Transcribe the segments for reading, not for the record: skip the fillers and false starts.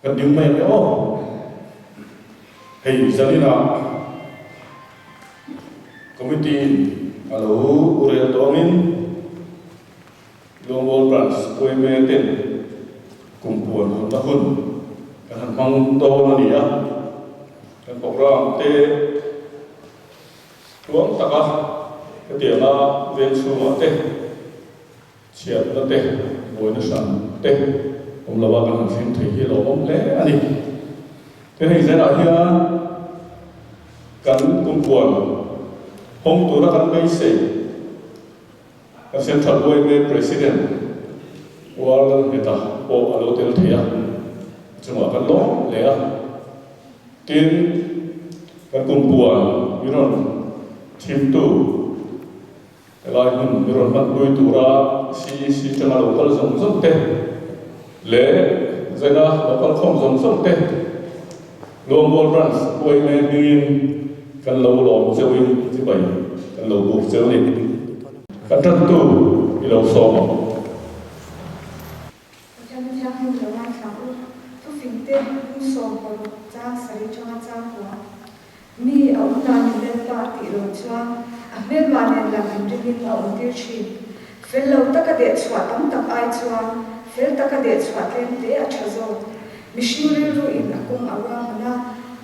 Kan ding mai ang e aw. Hei zaninah committee in a lo rel tawngin Lawngbawl Branch Uaime ten kum puan hawnna hun kan han hmang dawn a ni a. Kan programme te tluang taka hetianga veng chhungah te Chhiatna te, buaina hran te awm lova kan han hlim thei hi a lawmawm hle a ni. Tin, hei zelah hian kan kumpuan hawng tura kan beisei kan Central yma President Warren Heta pawh a lo tel thei a, a chungah kan lawm hle a. Tin, kan kumpuan min rawn thimtu Helai hmun i rawn hmanpui tura CEC tanga lo kal zawng zawng te leh Zaina lo kal khawm zawng zawng te Luangmual Branch yma hmingin kan lo lawm cheuin chibai kan lo buk cheu ni. Kan tantu i lo sawm ang. Pathian Thianghlim lo ngaithla u, thufingte 16 chang sarih tanga chang kua. Mi a awm dan in Lalpa a tih lo chuan a hmelma nen lam inringin a awm tir thin. Fel lo taka deh chhuah tam tak ai chuan fel taka deh chhuah tlem te a tha zawk. Mihring rilru in a kawng a ruahman a,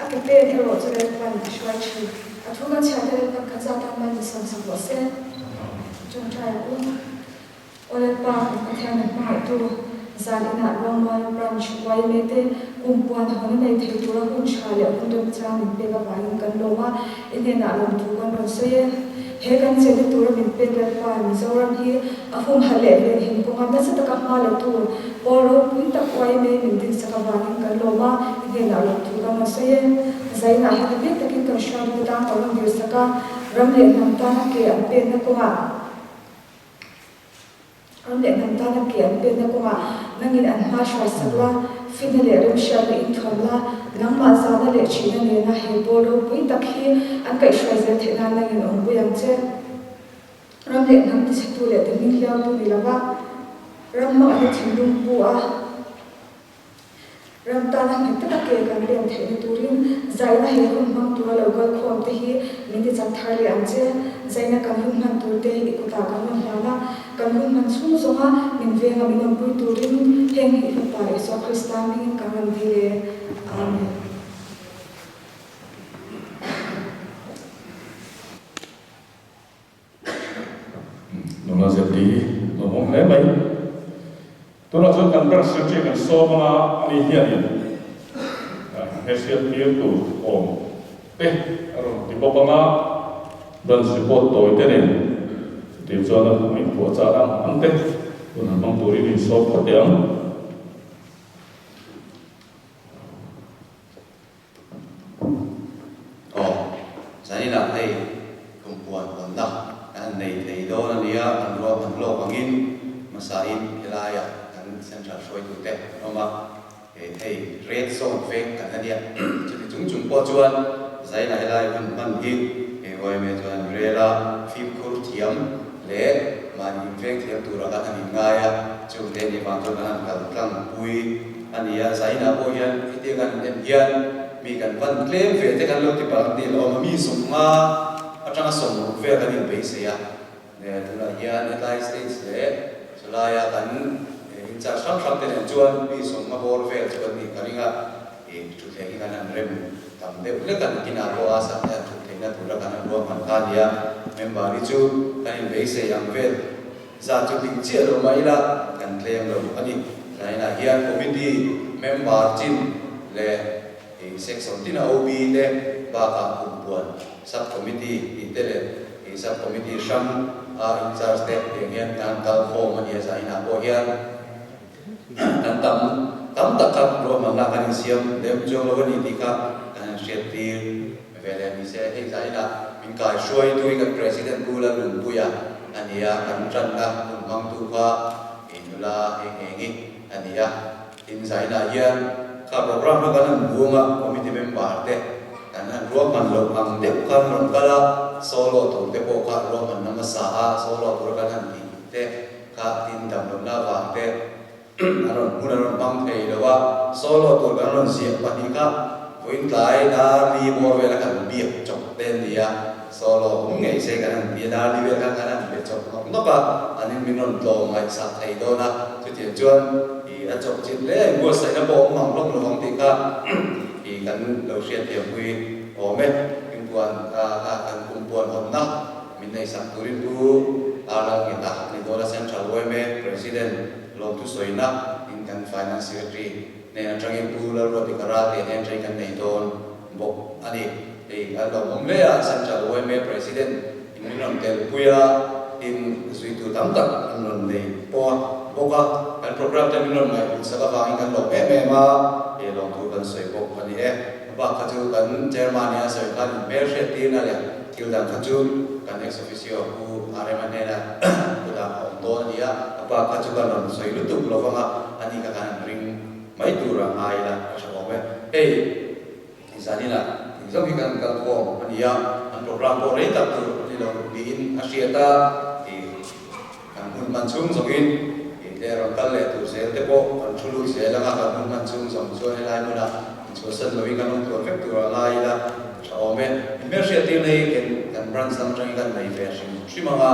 a ke pen erawh chu Lalpan a hruai thin. A thu kan chhiat te Lalpan kha chak tan man in sawm sak rawh se. Tawngtai a u. Aw Lalpa, kan Pathian a hmangaihtu, zan inah Luangmual Branch yma te kum puan hawn a nei thei tura hun tha leh hun remchang min pek avangin kan lawm a, i hnenah lawmthu kan rawn sawi e. He kan chenna tura min pek Lalpa, Mizoram hi a humhalh leh venhim kawnga nasa taka hma la tu pawl ropui tak yma min dinsak avangin kan lawm a, i hnenah lawmthu kan rawn sawi e. Zainah hian a bik takin kan hruaitu tan ka rawn dirsak a, ram leh hnam tana ke an penna kawngah, Ram leh hnam tana ke an penna kawngah nangin an hma hruai sak la, fina leh remhriatna inthuam la, nangmah zahna leh thihna nena he pawl ropui tak hi an kaihhruai zel theih nan nangin awmpui ang che. Ram leh hnam tichhetu leh tihming hliautu ni lova ram hmangaihna thinlung pu a, Ram tana nghet taka ke kan pen theihna turin zaina he hun hmang tura lo kal khawm te hi min ti chak thar leh ang che. Zaina kan hun hman tur te i kutah kan rawn hlan a, kan hun hman chhung zawnga min venga min awmpui turin heng hi i Fapa Isua Krista hmingin kan rawn dil e. Amen. Nula zirti lawmawm hle mai. Tunah chuan kan branch secretary kan sawm anga ani hianin he hriat tir tur awm te a rawn ti bawk anga branch report tawi te nen chutiang chuan a inpuahchah ang ang te hun han hmang turin insawm phawt teh ang. Aw, zaninah hei kumpuan hawnna kan han nei thei dawn a nia, kan ruahman hlawk angin hmasain helaiah kan Central hruaitute an awm a, hei red zone veng kan la nia, chuti chung chung pawh chuan zainah helai hun hman hi yma chuan an rel a, fimkhur thiam leh mahni inveng thiam turah kan han inngai a, chungte ni vang chuan kan han kal tlangpui. A ni a, Zaina pawh hian hetiang kan en hian mi kan van tlem ve te kan lo ti palh ni lo awm a, mi 50 atanga 60 vel kan inbeisei a, tunah hian hetlai stage leh chulaia kan in charge hrang hrang te nen chuan mi 50 bawr vel chu kan nih ka ring a, thutthleng hi kan han rem tam deuh hlek a, nakinah pawh a sak te han thut theihna tura kan han ruahman kha a ni a, member hi chu kan inbeisei ang vel. Zah chu dik chiah lo mah ila kan tlem lo a ni. Zainah hian committee member chin leh section tina OB te bakah kumpuan sub committee tih te leh sub committee hrang a in charge te tiang hian kan kal khawm a nia zainah pawh hian kan tam tam tak kha ruahmanna kan insiam lem chuang lo a ni tih kha kan han hriat tir ve leh ni se. Hei zainah min kai hruaitu hi kan president Pu Lalnunpuia a ni a, kan tanna hun hmangtu kha i nula eng eng i a ni a. Tin, zainah hian kha program kha kan han buang a, committee member te kan han ruahman loh ang deuh khan rawn kal a, solo tur te pawh kha ruahmanna hmasa a, solo tura kan han tih te kha tin damlohna avang te. A rawn hmun a rawn hmang thei lo a, solo tur kan rawn ziah pahnih kha vawiin tlai dar li bawr vela kan biak chawp te an ni a, solo awm ngei se kan han ti a, dar li vel khan kan han be chawp nawk nawk a, an in min rawn tlawm ngaihsak thei dawn a, chutiang chuan ih a chawp chin hle a, inbuatsaihna pawh awm mang hlawm lovang tih kha ih kan lo hriatthiampui awm e, inpuan kha kan kumpuan hawnna. Min neihsak turin Pu Arlal Ngeta ni dawn a Central yma President lawmthu sawina in kan Finance Secretary hnen atangin Pu Lalruatika Ralte hnen atangin kan nei dawn bawk a ni. Hei a lawmawm hle a, Central yma President in min rawn telpui a, tin zuitu tam tak an rawn nei pawh a bawk a, kan program te min rawn ngaihhlut sak avangin kan lawm em em a, he lawmthu kan sawi bawk a ni e. A bak kha chu kan Chairman in a sawi khan inhmel hriattirna leh Thil dang kha chu kan ex officio Pu Arema hnena kutah a awm dawn a ni a, a pa kha chu kan rawn sawi lutuk lo vang a, ani kha kan han ring mai tur a ngai ila ka hre awm e. Hei zaninah tih zawng hi kan kal khawm a ni a, an program pawh rei tak tur a ni lo niin a hriat a, tih kan hun hman chhung zawngin tih te rawn kal leh tur zel te pawh kan thu lut zel ang a, kan hun hman chhung zawng chuan helai hmunah inchhuahsan lovin kan awm tluan vek tur a ngai ila tha awm e. In hmelhriat tirna hi kan kan branch lam atangin kan nei ve hrim hrim ang a,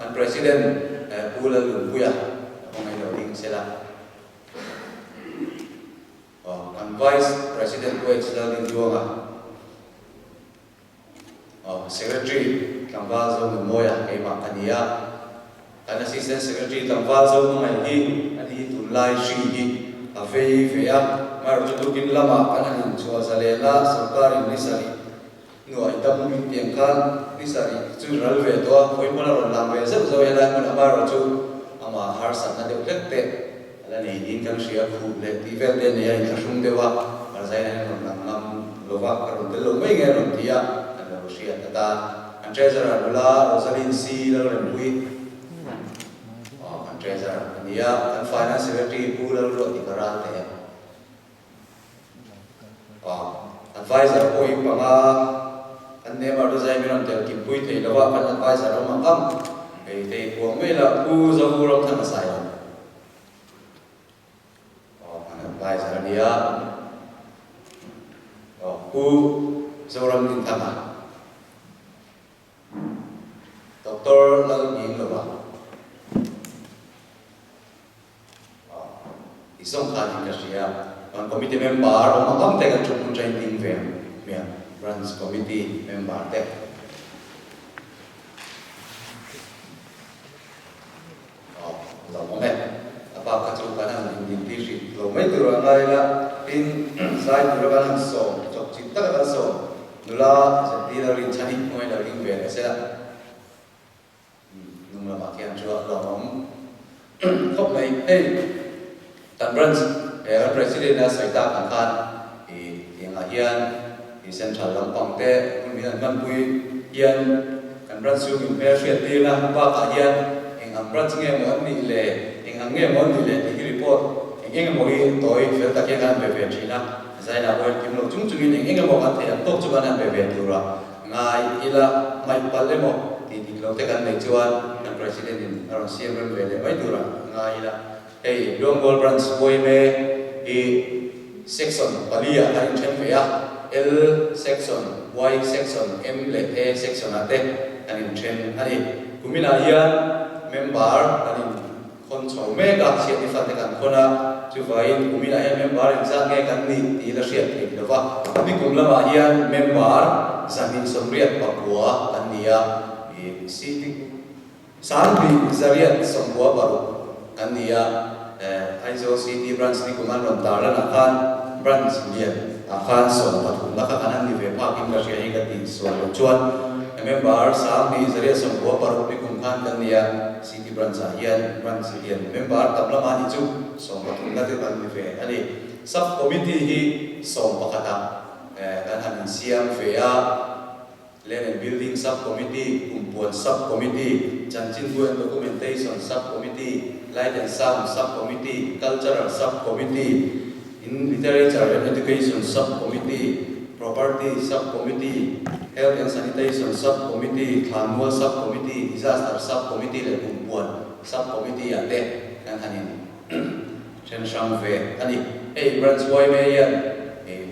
kan President Pu Lalnunpuia a kawng ei lo ding sela. Kan Vice President Pu H Lalnunduanga. Secretary tlangval zo Nunmawia keimah ka ni a, kan Assistant Secretary tlangval zo hmangaih hi a ni hi tunlai hri hi a vei ve a, amaherawhchu tukin lamah kan han inchhuah zalen a, sorkarin ni sarih hnuai dam min piang khan ni sarih chu ral ve tawh a, khawi hmun a rawn lang ve zeuh zeuh helai hmun amaherawhchu amah harsatna deuh hlek te a la nei niin kan hria, khuh leh tih vel te a nei a, inthlahrung deuh a, Arzaina hian rawn lang ngam lo va, ka rawn tel lo mai nge a rawn ti a, kan lo hriat atan an Treasurer nula Rosaline C. Lalrempuii aw kan Treasurer a ni a, kan Finance Secretary Pu Lalruatika Ralte aw Adviser pawh hi panga kan Neymar te zai min rawn tel kimpui thei lo va, kan Adviser awm ang ang hei thei huang mai la Pu Zohu Ramthanga Sailo. Aw an adviser a nia. Aw Pu Zoram Dinthanga, Doctor Lalnghinglova, aw i zawng khan in ka hria. Kan committee member awm ang ang te kan thu hmun train ding ve ang hmiang branch committee member te. Aw, lo awm e. A pa kha chu kan han indintir hrih lo mai tur a ngai ila, tin, zai tura kan han sawm, chawp chilh taka kan sawm nula zirtir a rin chhan hi hnuai lo ding ve leh sela. Hnung lamah khian chu a lawmawm khawp mai. Hei, kan branch he kan president a sawi tak ang khan ih tiangah hian ih central lampang te hun min han hmanpui hian kan branch chu min hmelhriat tirna bakah hian eng ang branch nge maw an nih le eng ang nge maw an nih le tih hi report eng eng emaw hi tawi fel tak hian kan han pe ve thin a, zainah pawh hian kim lo chung chungin eng eng emaw kan theih ang tawk chu kan han pe ve tur a ngai ila hmaih palh emaw tih dik lo te kan neih chuan kan president in a rawn siam rem ve leh mai tur a ngai ila. Hei Luangmual Branch Uaime hi Section pali ah kan inthen ve a, L Section, Y Section, M leh A Section ah te kan inthen a ni. Kuminah hian member kan inkhawn chho mek a, chhiatni fate kan khawn a, chuvangin kuminah hian member engzat nge kan nih tih la hriat theih lo va. Nikum lamah hian member 289 kan ni a, ih seating. Sanghnih zariat 96 an ni a, Aizawl City Branch ni kum an rawn tar lanah khan Branch lian ah khan 13 na kha kan han ni ve phak in ka hria hi ka tih sual loh chuan member 296 ni kum khan kan ni a, City Branch ah hian Branch lian member tam lama ni chu 13 na te kan ni ve a ni. Sub Committee hi 11 ah kan han insiam ve a. Land and Building Sub-Committee, Kumpuan Sub-Committee, Chanchinbu and Documentation Sub-Committee, Light and Sound Sub-Committee, Cultural Sub-Committee, in Literature and Education Sub-Committee, Property Sub-Committee, Health and Sanitation Sub-Committee, Thlanmual Sub-Committee, Disaster Sub-Committee leh Kumpuan Sub-Committee ah te kan han in. then hrang ve a ni. Hei Branch yma hian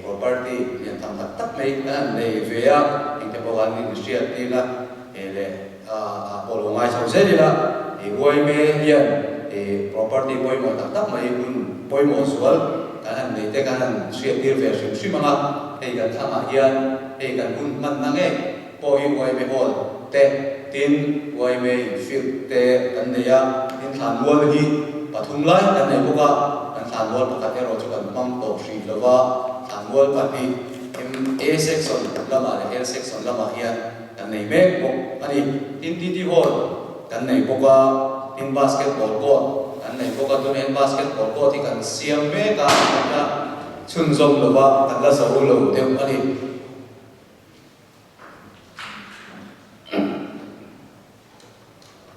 property lian tham tak tak mai kan han nei ve a, engte pawh kan inhriat ila leh ah pawh lo ngai chho zel ila, yma hian property pawimawh tak tak mai hun pawimawh zual kan han nei te kan han hriat tir ve hrim hrim ang a, hei kan thlangah hian hei kan hun hmanna ngei pawh hi yma hall te tin yma infield te kan nei a, tin thlanmual hi pathum lai kan nei bawk a, kan thlanmual pakhat erawh chu kan hmang tawh hrih lova, thlanmual pahnih A section lamah leh L section lamah hian kan nei mek bawk a ni. Tin TT Hall kan nei bawk a, tin basketball court kan nei bawk a, tunah hian basketball court hi kan siam mek a, kan la chhunzawm lo va, kan la zo lo deuh a ni.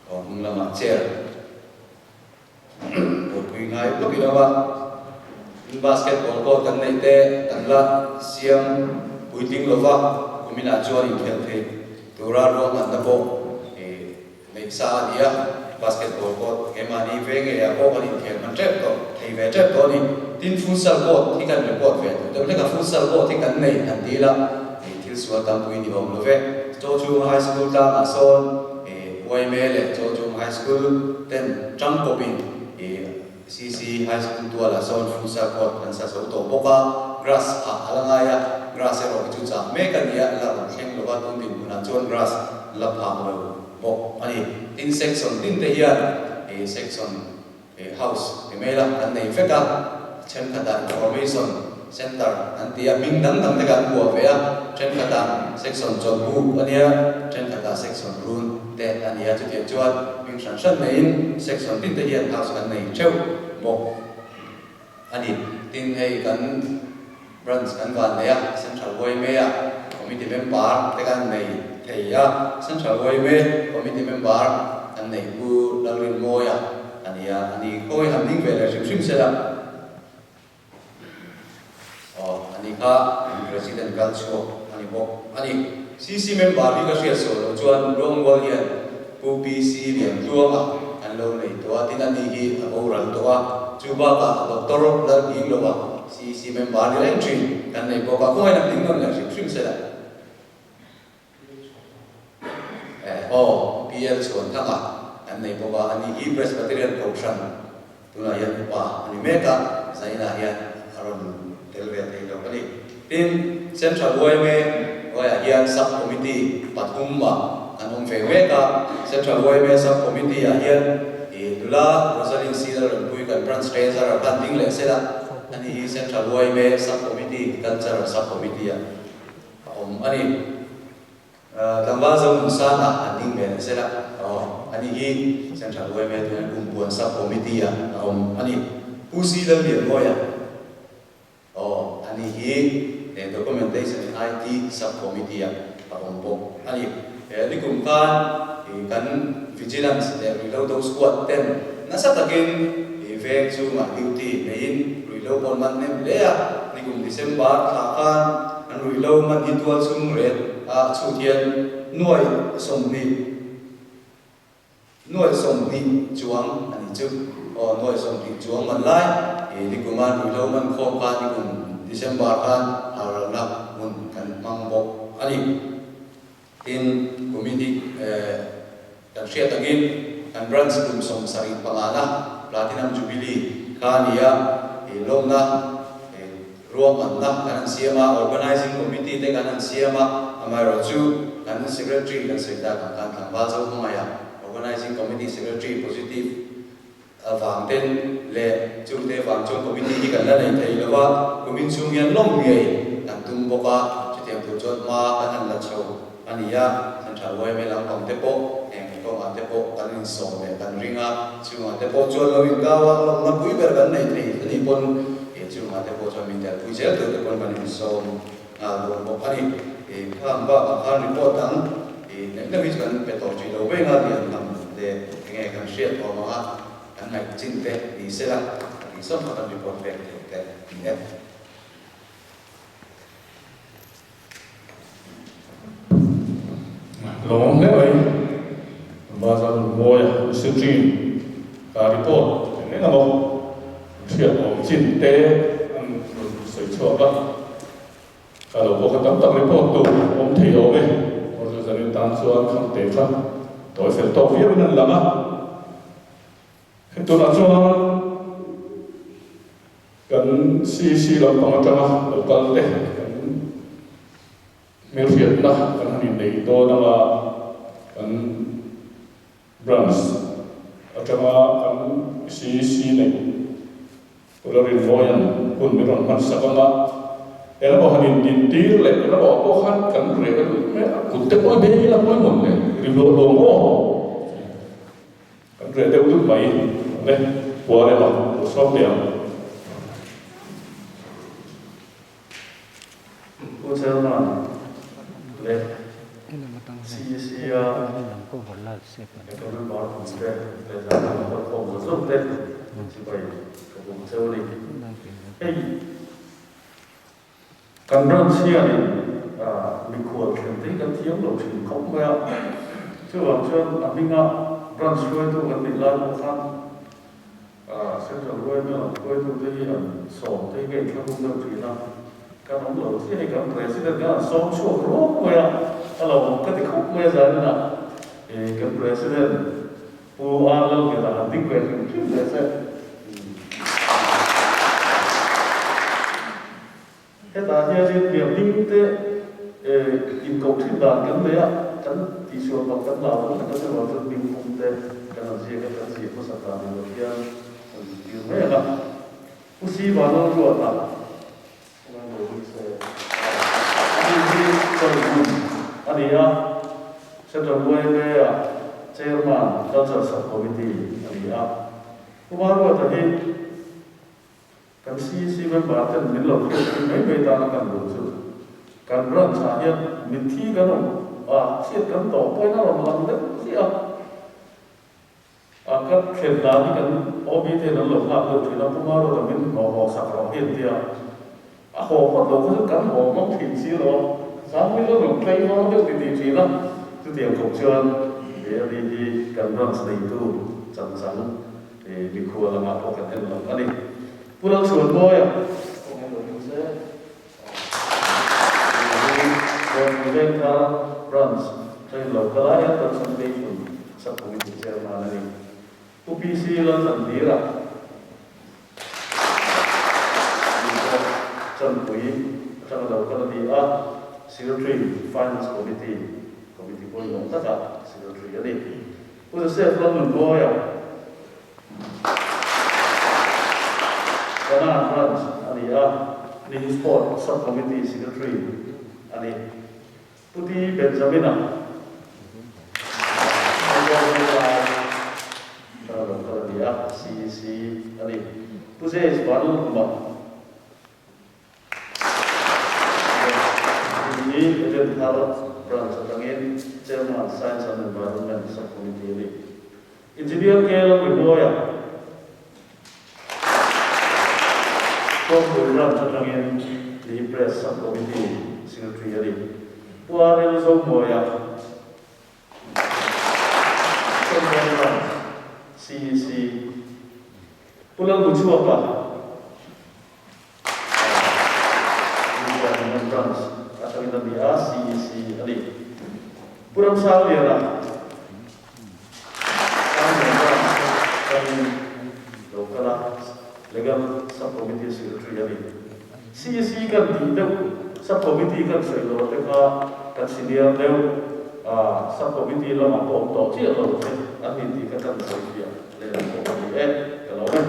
Aw hnung lamah chair buaipui ngai vak ilo a, tin basketball court kan neih te kan la siam puitling lo va, kuminah chuan inkhelh theih tura ruahmanna pawh neih sa a ni a, basketball court keimahni ve ngeiah pawh kan inkhel hman tep tawh thei ve tep tawh a ni. Tin futsal court hi kan report ve duh deuh hlek a, futsal court hi kan nei han ti ila thil sual tampui ni awm lo ve. Chaw chhunga high school tlangah sawn Uaime leh Chawchung High School ten tangkawpin CC High School tualah sawn futsal court an sa zo tawh bawk a, grass phah a la ngai a, grass erawh hi chu chah mek a ni a, la rawn thleng lo va, tun dinhmunah chuan grass la phah lo bawk a ni. Tin section tin te hian section House ti mai la kan nei vek a, thenkhatah Information Centre an ti a, hming dang dang te kan buah ve a, thenkhatah Section Chawlhbuk a nia, thenkhatah Section Run te a ni a, chutiang chuan hming hran hran neiin Section tin te hian House kan nei theuh bawk a ni. Tin, hei kan Branch kan van nei a, Central yma Committee Member te kan nei thei a, Central yma Committee Member kan nei Pu Lalrinmawia a ni a, a ni khawi han ding ve leh hrim hrim sela aw a ni kha President kal chhuak a ni bawk a ni. CC Member hi ka hriat sawi loh chuan Rawngmual hian Pu PC Liantluanga an lo nei tawh a, tin a ni hi a boral tawh a, chu bakah Doctor Lalnghinglova CEC member ni reng thin kan nei bawk a, khawngaih lam ding nawn leh hrim hrim sela. Eh aw, PL Chhuanthanga an nei bawk a, ani hi Presbyterian Kohhran tunah hian upa a ni mek a, zainah hian a rawn tel ve thei lo a ni. Tin, Central yma hnuaiah hian Sub Committee pathum ah an awm ve mek a, Central yma Sub Committee ah hian ih nula Rosalind Sila Rempuii kan Branch Treasurer khan ding leh sela, ani hi Central yma Sub Committee Cultural Sub Committee ah a awm a ni. Tlangval zo hmun san ah an ding ve leh sela, aw, ani hi Central yma tuna Kumpuan Sub Committee ah a awm a ni. Pu Si Lallianmawia. Aw, ani hi he Documentation and IT Sub-Committee ah a awm bawk a ni. He nikum khan kan Vigilance leh Ruihhlo Do Squad ten nasa takin veng chungah duty neiin ruihhlo pawn man hnem hle a, nikum December thla khan an ruihhlo man hi tual chhung ret a chhut hian nuai 20 Nuai 20 chuang a nih chu. Aw, nuai 20 chuang man lai i nikuma ruihhlo man khawm kha nikum December khan haralna hun kan hmang bawk a ni. Tin, kumin hi kan hriat angin kan branch kum 75 na Platinum Jubilee kha a ni a, i lawmna Ruahmanna kan han siam a, Organising Committee te kan han siam a, amaherawhchu kan Secretary kan sawi tak ang khan tlangval zo hmangaih a, Organising Committee Secretary positive avang ten leh chungte vang chuan Committee hi kan la nei thei lo a, kumin chhung hian lawm ngei kan tum bawk a, chutiang tur chuan hma kan han la chho a ni a, Central yma lampang te pawh eng kawngah te pawh kan insawm leh kan ring a, chungah te pawh chuan lo inkau a, lawmna pui ber kan nei thei a nih pawn He chungah te pawh chuan min telpui zel tur te pawn kan insawm nghal dawn bawk a ni. Khang bakah khan report dang nek nek hi chu kan pe tawh tih lo mai anga lian tham leh enge kan hriat awm anga kan ngaih chin te ni sela a tih sawm kha kan report pek theih te a ni e. Lawm hle mai. Bazar Mawia Secretary ka report eng eng emaw hriat chin te an rawn sawi chhuak a, ka lo pawh kha tam tak report tur awm thei awm e. Awrzu zanin tan chuan Khangte kha tawi fel tawk viauin an lang a. Hei tunah chuan kan CEC lampang atanga lo kal te kan hmelhriatna kan han innei dawn anga kan branch atanga kan CEC neih Ula Rinmawia'n hun min rawn hman sak anga engemaw han indintir leh engemaw ah pawh khan kan reh a duh hmel a, kut te pawh i bei ila pawimawh le, ri hlawh hlawh maw? Kan reh deuh deuh mai ang e, puar emaw lo sawm teh ang. Pu Chairman leh CEC-a member pumte leh zahna kalkhawm zawng zawng te chibai ka bum cheu a ni. Hei kan branch hianin mikhual thlen te hi kan thiam lo thin khawp mai a, chuvang chuan a hminga branch hruaitu kan nih lai pawh khan Central Ruaina lam hruaitute hi an sawm te hi ka inthlahrung deuh thin a, kan awm lo chiah hi kan President khan an sawm chhuak ruak mai a, a lo awm ka ti khawp mai a zaninah kan President Pu R Lalngela han ding ve hrim hrim leh se. Hetah hianin miahming te inkoh thin dan kan nei a, kan tihsual bak kan lau vek a, chuvang chuan hming pum te kan han ziak a, kan ziah hmasa dan ni lo hian kan zirtir mai ang a. Pu Siva Lalruata, Tungai lo ni se, ani hi Chawlhmun a ni a, Central YMA-ah Chairman, Culture Sub-Committee a ni a. Pu Maruata hi Kan CEC member ten min lo hriat pui mai mai tana kan duh chu kan branch ah hian mitthi kan awm a, chhiat kan tawh pawhin a rawn lang deuh chiah a, a ka thlen dan hi kan OB ten an lo nghak deuh thin a, Pu Maruata min hnawh haw sak rawh hi an ti a, a haw phawt lo kha chu kan haw ngam thin si lo a, Sangmui chu a rawn tlei var deuh ti tih thin a, chutiang khawp chuan he ani hi kan branch neitu chang chang. Mikhua lamah pawh kan en lo a ni. Pu Lalchhuanmawia pawh ngai lo ding se. Kawnpui Vengthar Branch train lo kal aia Transportation Sub-Committee Chairman a ni. Pu PC Lalthandira ni pawh Chanpui atanga lo kal a ni a, Secretary Finance Committee, Committee pawimawh takah Secretary a ni. Pu Joseph Lalnunmawia, Kanan Branch a ni a, Nihi Sport Sub-Committee Secretary a ni. Pu T. Benjamina, Aizawl Venglai atanga lo kal a ni a, CEC a ni. Pu James Vanlalhuma, Hi Eden Thar Branch atangin Chairman Science and Environment Sub-Committee a ni. Engineer K. Lalrimuaia, Kawngpui Branch atangin Lee Press Sub-Committee Secretary a ni. Pu R. L. Zomuaia, Kawngpui Branch CEC. Pu Lalmuchhuaka, India Branch atangin a ni a, CEC a ni. Pu Ramsangliana, Sangliana Branch atangin lo kal a, Legal Sub-Committee Secretary a ni. CEC kan tih deuh, Sub-Committee kan sawi lo te kha kan senior deuh, Sub-Committee lamah pawh awm tawh chiah lo te an ni tih kha kan sawi fiah leh pawh a ni e, ka lo e.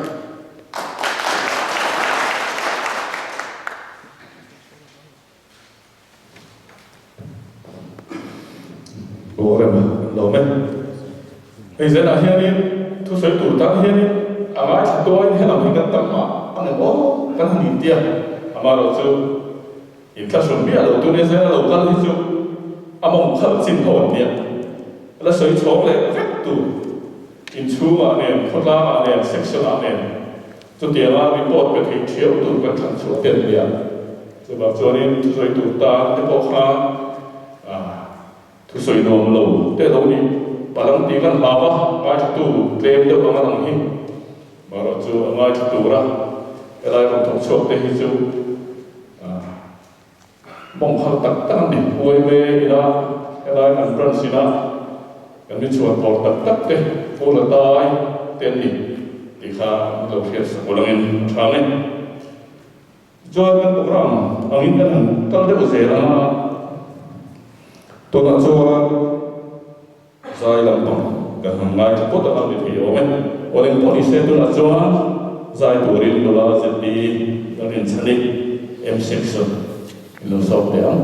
Aw rem an lawm e. Hei zenah hianin thusawi tur tan hianin a ngaithla tuain helam hi kan tam mah a ni maw kan han intia amaherawh chu inthlahrun miah lo tun e zena lo kal hi chu a mawng khalh chin ho an nia la sawi chhawng leh vek tur inchhungah nen khawtlangah nen section ah nen Chutianga report pe thei thiau tur kan thlan chhuah tel nia. Chuvang chuanin thusawi tur tan te pawh kha thusawi nuam lo te lo ni palang tih kan hlau a, ngaithla tu tlem deuh anga lang hi. Marawh chu a ngaithla tura. Helai rawn thawk chhuak te hi chu mawng har tak tak an ni. Uaime ina helai kan branch ina kan mi chhuan kawr tak tak te Pu Latai te an ni tih kha an lo hriat sak ulangin a tha ang e. Chuan kan program angin kan han kal deuh zel ang a, tunah chuan zai lampang kan han ngaithla phawt ang a ni thei awm e. Aw eng pawh ni se tunah chuan zai turin nula ZD kan rinchhan i M section in lo sawm teh ang.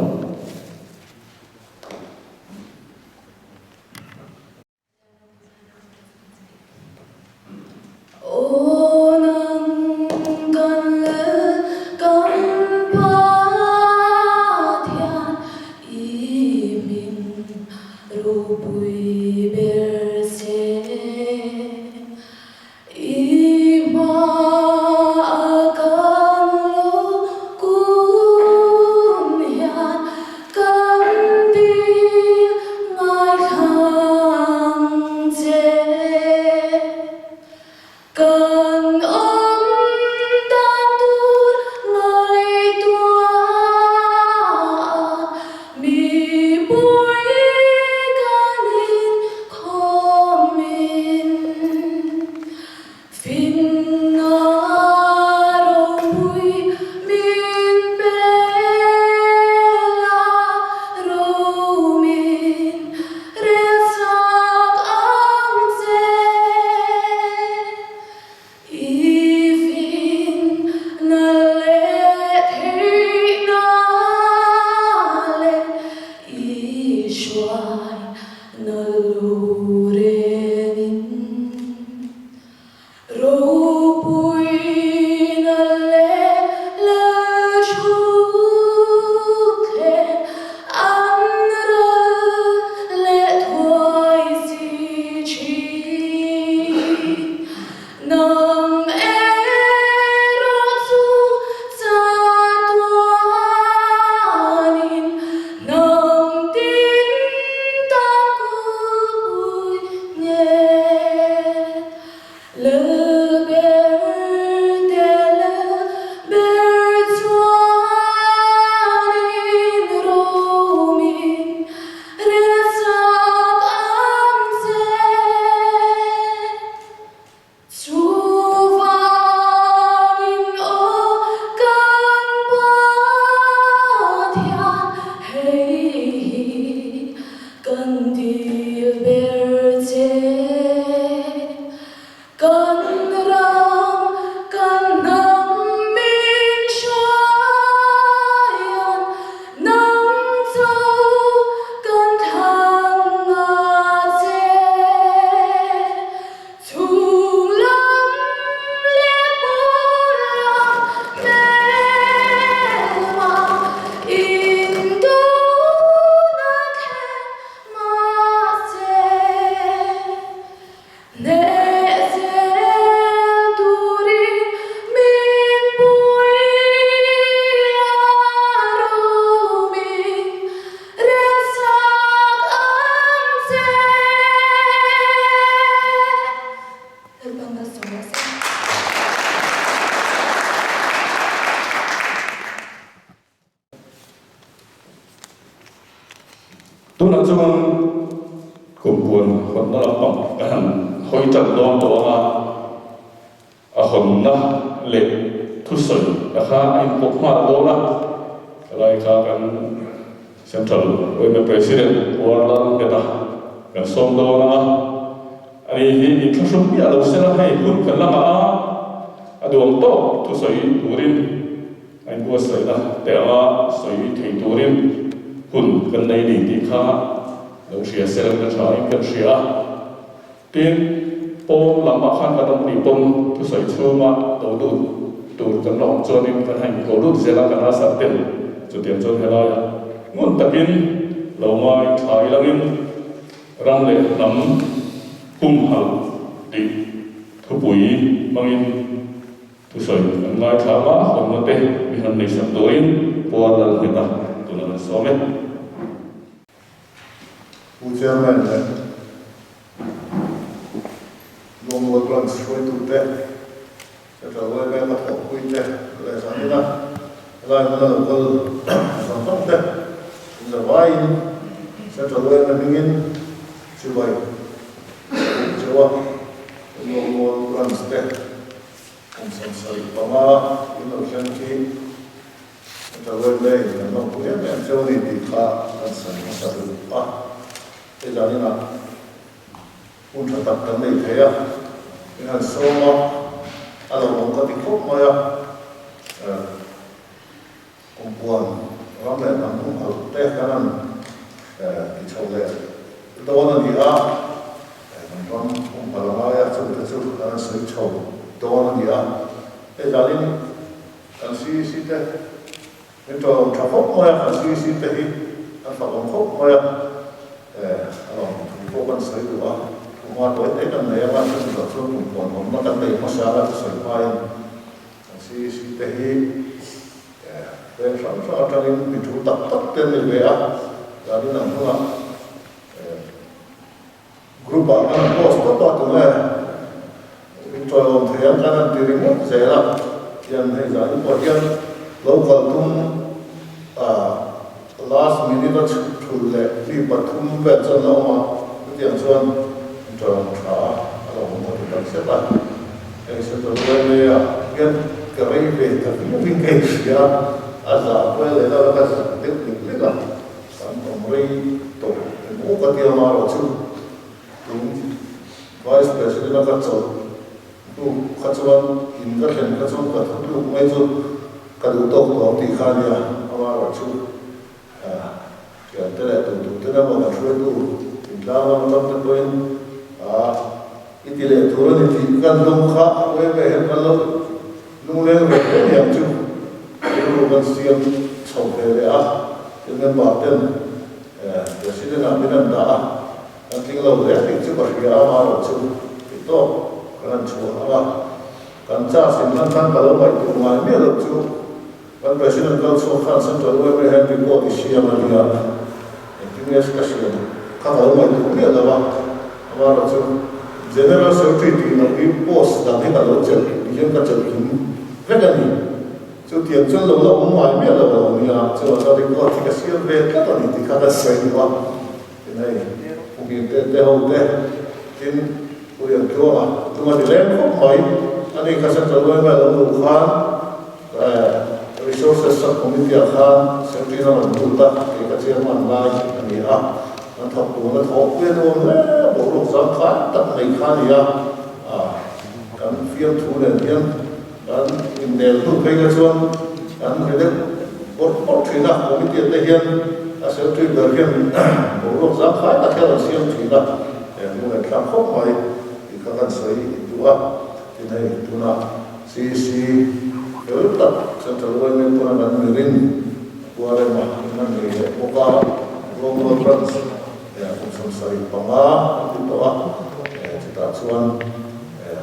Tunah chuan kumpuan hawnna lampang ka han hawi tan dawn tawh ang a, a hawnna leh thusawi a kha a inpawp nghal dawn a, helai kha kan Central Women President Puarlal Ngeta kan sawm dawn ang a, ani hi inthlahrung miah lo sela hei hun kan la ngah a, a duang tawk thusawi turin A inbuatsaihna te anga sawi thei turin hun kan nei ni tih kha lo hria sel ka tha in kan hria a. Tin, pawn lamah khan kan awm nih pawn thusawi chhunga lo lut tur kan la awm chuanin kan han inko lut zel a, kan ralsar ten chutiang chuan helaiah ngun takin lo ngai tha ilangin ram leh hnam humhalh tih thupui hmangin Thusawi kan ngaithla a, hawnna te mi han nei sak turin Puan Lalnghet a tuna kan sawm e. Pu Chairman leh Lawngrual Branch hruaitute. Central yma ka thawhpui te leh zanina helai hmuna lo kal zawng zawng te inzavaiin Central yma hmingin chibai ka buk cheu a, Lawngmual Branch te kum 75 in lo thleng khi Central yma in kan lawmpui em em cheu a ni tih kha kan sawi hmasa duh a, hei zaninah Hun tha tak kan nei thei a, min han sawm a, a lo awm ka ti khawp mai a, Kumpuan ram leh hnam humhalh te kan han ti chho leh dawn a ni a, kan ram humhalh a ngai a, chungte chu kan han sawi chho dawn a ni a, hei zanin kan CEC te Min tawlawm tha khawp mai a, kan CEC te hi an fakawm khawp mai a, a lawm thu pawh kan sawi duh a, thu hma tawi te kan nei anga chumi loh chuan kum puan awmna kan nei hmasa anga thusawi hmain kan CEC te hi veng hrang hrang atangin mi thu tak tak te an ni ve a, zanin ang hunah Group ah kan post tawp a tunge in tawihawm thei ang kan han ti ringawt zel a, hian hei zan in pawh hian lo kal tum last minute a chhuk thul leh mi pathum vel chuan la awm a, chutiang chuan in tawihawm tha a, a lo awm ka ti tak zet a, hei Central yma ah hian ka rei ve ta viau in ka inhria a, a zah kual leh la ka zak deuh lek lek a. Kan awm rei tawh emaw ka tia marawh chu tun Vice President a ka chawlh hnu kha chuan in ka thlen kha chuan ka thu tluk mai chu ka duh tawk tawh ang tih kha a nia, amarawh chu thiante leh tun tute emaw kan hruaitu intlang lam atang te pawhin i ti leh tur a ni tih kan tum kha a pawi ve hian kan lo Lungleng ve hle niang chu rilru kan siam chho ve leh a, tin member ten President ah min an dah a, kan tling lo hle tih chu ka hria a, amaherawh chu tih tawk kan han chhuah ang a, kan charge in hman khan ka lo ngaihtuah ngai miah loh chu kan President kal chhuak khan Central yma hian report i siam a nia, engtin nge ka siam kha ka lo ngaihtuah miah lo a, amaherawh chu General Secretary tih loh hi post dang hi ka lo chelh ti hian ka chelh kim vek a ni. Chutiang chuan lo la awm ngai miah lo a lo nia, chuan ka record hi ka siam ve tlat a ni tih kha ka sawi duh a. Tin hei Pukir te te ho te tin Pu Liantluanga tum a ni leng khawp mai. Ani kha Central yma lo luh khan Resources Sub-Committee ah khan Secretary a rawn lut a, kei ka chairman lai a ni a. Kan thawk tuna thawhpui a nuam hle a, boruak zangkhai tak mai kha a ni a, kan fiamthu nen hian kan innel hnu phei kha chuan kan ri deuh bawrh bawrh thin a, committee te hian a secretary ber hian boruak zangkhai tak hian an siam thin a, lunglen thlak khawp mai tih kha kan sawi duh a, tin hei tuna CEC fel tak Central yma pawn a kan mirin Kuarema in a nei leh bawk a, Global Branch kum 75 an ti tawh a, chutah chuan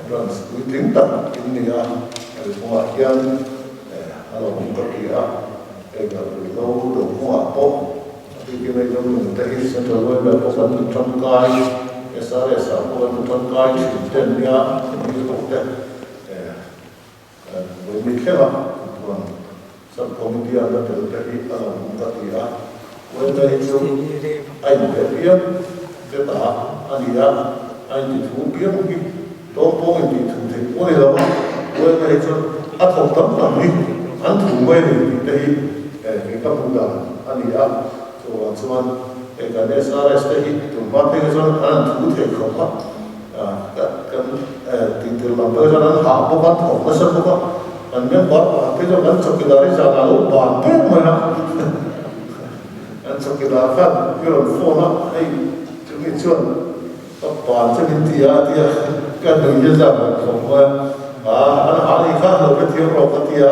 branch puitling tak in ni a, a ri kawngah hian a lo awm ka ti a, hei ka ruihhlo do kawngah pawh a bikin hei Zomin te hi Central yma pawh kan ti tangkai, SRS ah pawh kan ti tangkai thin te an nia, mi ho te. Vawi thleng a chuan Sub Committee a la tel te hi a lo awm ka ti a, Uaime hi chu a inpe piang te ta a ni a, a inti thu piang hi tawngpawng inti thu theih pawh a ni lo a, Uaime hi chuan a thawk tam tam hi an thu mai a ni tih te hi kei ka hmuh dan a ni a, chuvang chuan hei kan SRS te hi tunhma phei kha chuan an han thu thei khawp a. Kan tihtir lam pawh hian an hah bawk a, an thawk nasa bawk a, kan member pakhat phei chuan kan chawkidar hi zanah a lo ban ber mai a, kan chawkidar khan i rawn phone a, hei chumi chuan ka ban chu min ti a a ti a, ka nui hi a zan rawn khawp mai a, an hah ni khan lo ka thiam rawh ka ti a,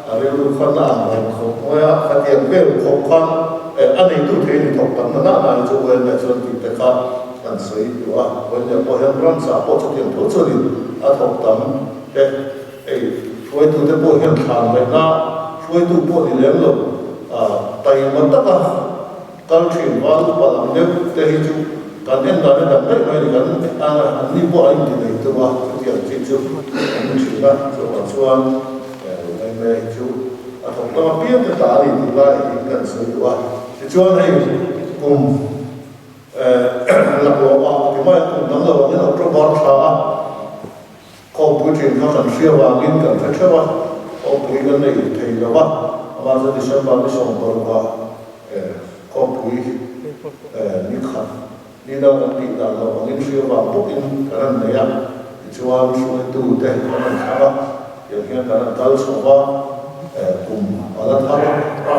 a rilru khan a ang reng khawp mai a, khatiang vel khawp khan a neitu thei ni thawk tam na na na hi chu Welna chuan tih te kha. Kan sawi duh a, Vawinia pawh hian ramsa pawh chutiang tho chuanin a thawk tam e. Hei hruaitute pawh hian thlan ngaihna hruaitu pawh ni lem lo, taima taka kal thin val upa lam deuh te hi chu kan en dan a dang daih mai a ni. Kan an ni pawh a inti nei tum a, chutiang chi chu. chu an ni thin a, chuvang chuan yma hi chu a thawk tam apiang te ta a ni tih lai hi kan sawi duh a. Tichuan hei kum laklawh ah ti mai kum dang lo angin October thla a khawmpui thin kha kan hria vangin kan hre theuh a, khawmpui kan nei thei lo va, amah chu December ni 16 ah khawmpui ni khat Ni dang an tih dan loh angin hria vang bawkin kan han nei a, tichuan hruaitute kan han thlang a, tiang hian kan han kal chho va, kum a la thar a,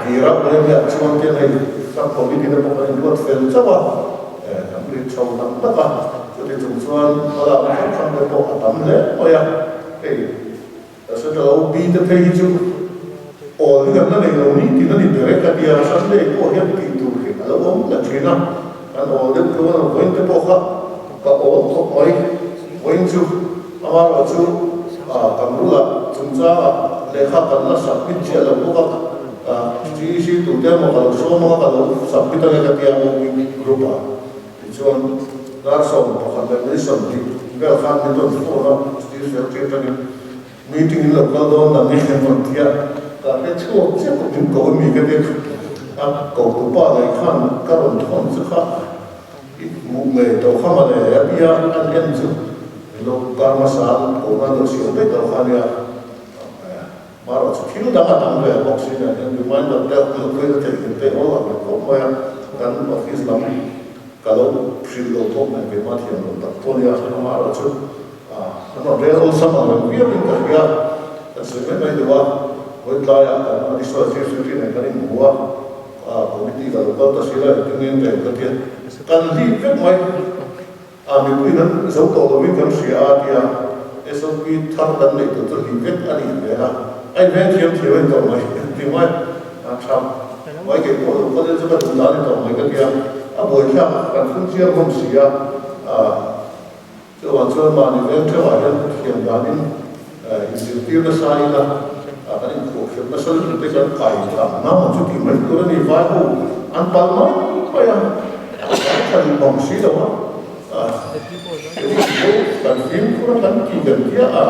tira Aurelia chuan te hei sub committee te pawh kan inruat fel chauh a, kan rit chho tak tak a, chuti chung chuan hmalakna hrang hrang te pawh a tam hle mai a, hei. Central OP te phei hi chu awl hi kan la nei lo ni tih a ni ber e ka tia, Sunday pawh hian tih tur hi a lo awm ta thin a, kan awl deuh tho a, vawiin te pawh kha ka awl khawp mai, vawiin chu amaherawh chu kan rula chungchangah lehkha kan la submit chiah lo bawk a, GEC tute emaw ka lo sawm anga ka lo submit ange ka tia OP group ah. Tichuan, dar 11 leh ni 20 vel khan min rawn phone a, Steve Secretary atangin meeting in lo kal dawn dan nge an rawn ti a, ka hre chhuak chiah kawp min ko a mi ka ti a, ko tu pa leh khan ka rawn thawn chu kha i hmuh ngei tawh kha mawle a ti a, an en chu min lo kar hmasa a, ko nan lo siam daih tawh kha nia. Marawh chu thil dang a tam ve bawk si nen hian reminder te a lo phei na theih hlim te awl ang reng khawp mai a, kan office lam ka lo hrilh lo khawp mai keimah thiam lo tak pawh nia amaherawh chu an rawn rel awlsam ang reng viau in ka hria kan sawi mai mai deuh a, vawi tlaiah kan additional chief secretary nen kan inhmu a, committee ka lo kal ta si la engtin nge an rel ka tia kan hlip vek mai. A mipuiin an zo tawh lovin kan hria a tia SOP thar kan neih tur chu hlim vek a nih hmel a, a inveng thiam thiam a ni tawh mai ti mai a tha mai kei pawh lo kal chu ka duh dan a ni tawh mai ka tia a buaithlak kan phun chiang hlawm si a, chuvang chuan mahni veng theuhah hian thiam danin inzirtir nasa ila kan inkhuahkhirh nasa lutuk te kan kai tak ngam ang chu tih mai tur a ni, vai ho an pal mai mai a, an tha duh bang si lo a, kan fimkhur a kan tih kan tia a,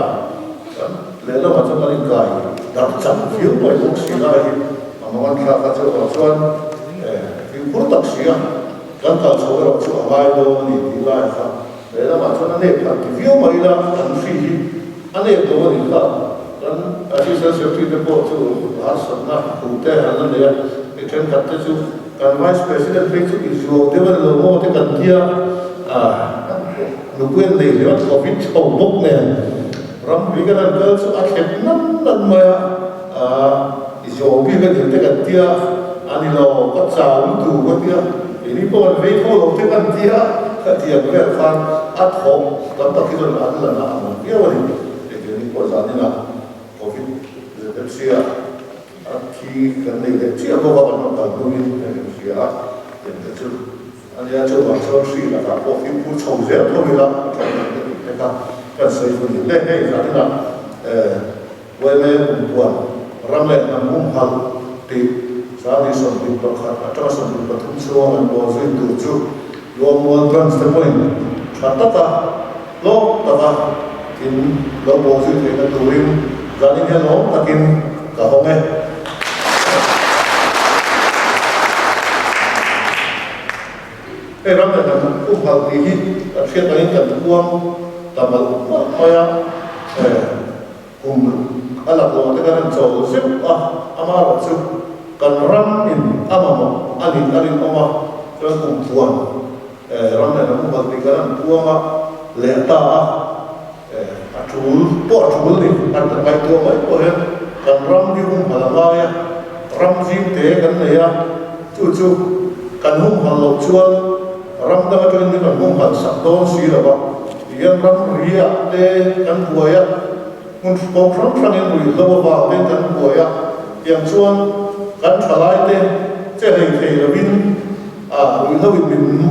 kan lehlamah chuan kan inkai darh chak viau mai bawk si lai hi a mang an thlak a, chuvang chuan fimkhur tak si a kan kal chho erawh chu a ngai dawn a ni tih lai kha. Lehlamah chuan a nep han ti viau mai ila, kan hri hi a nep lo a nih kha. Kan Assistant Secretary te pawh chu harsatna huh te an la nei a, mi thenkhat te chu kan Vice President phei chu i zuau deuh a ni lo maw te kan tia, nupui an nei hle a, Covid chho bawk nen ramri kan han kal chu a thlep nan nan mai a, i zuau bik a ni te kan tia, a ni lo, ka chau lutuk a tia. Keini pawh an vei tho lo te kan tia, khatiang vel khan a thawk tam tak hi chuan an la na ang viau a ni. Hei keini pawh zaninah Covid ZMC ah a thi kan nei leh chiah bawk a, kan rawn kal hnuin kan inhria a, tiang te chu a nia. Chuvang chuan hri lakah pawh fimkhur chho zel tho ila a tha ber ka tih te kha kan sawi chu a ni hle. Hei zaninah Uaime kumpuan ram leh hnam humhalh tih Sangni 21 atanga 23 chhunga kan bawl zui tur chu Luangmual Branch te pawhin tha taka hlawk taka in lo bawl zui theihna turin zanin hian lawm takin ka hawng e. Hei ram leh hnam humhalh tih hi kan hriat angin kan puang ta malh malh mai a. Kum a lak loh te kan han chawl zeuh a, amaherawh chu kan ram in a mamawh a nih a rinawm a, chuan kum puan ram leh hnam humhalh tih kan han puang a leh ta a, a tul pawh a tul ni, an ngaihtuah mai pawh hian kan ram hi humhalh a ngai a, ram zim te kan nei a, chu chu kan humhalh loh chuan ram dang atangin min rawn humhalh sak dawn si lo va. Tihian ramri ah te kan buai a, hmun kawng hrang hrangin ruihhlo avang te kan buai a, tiang chuan kan thalai te che hlei thei lovin ah ruihhlo in min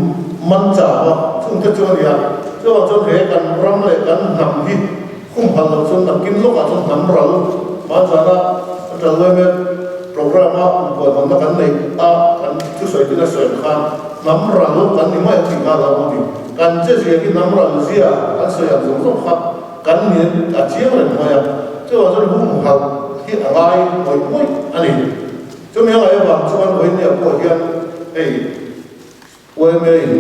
man chau a, chung te chu a ni a. Chuvang chuan he kan ram leh kan hnam hi humhalh loh chuan nakin lawkah chuan hnam ral hmanzana Central Women Programme a inbuaihawmna kan neih a, kan thusawi tin a sawi ang khan hnam ral kan ni mai ang tih kha a lo awm a ni. Kan che zia hi hnam ral zia kan sawi ang zawng zawng kha kan ni a chiang reng mai a, chuvang chuan humhalh hi a ngai ngawih ngawih a ni. Chumi a ngaih avang chuan vawinia pawh hian hei YMA in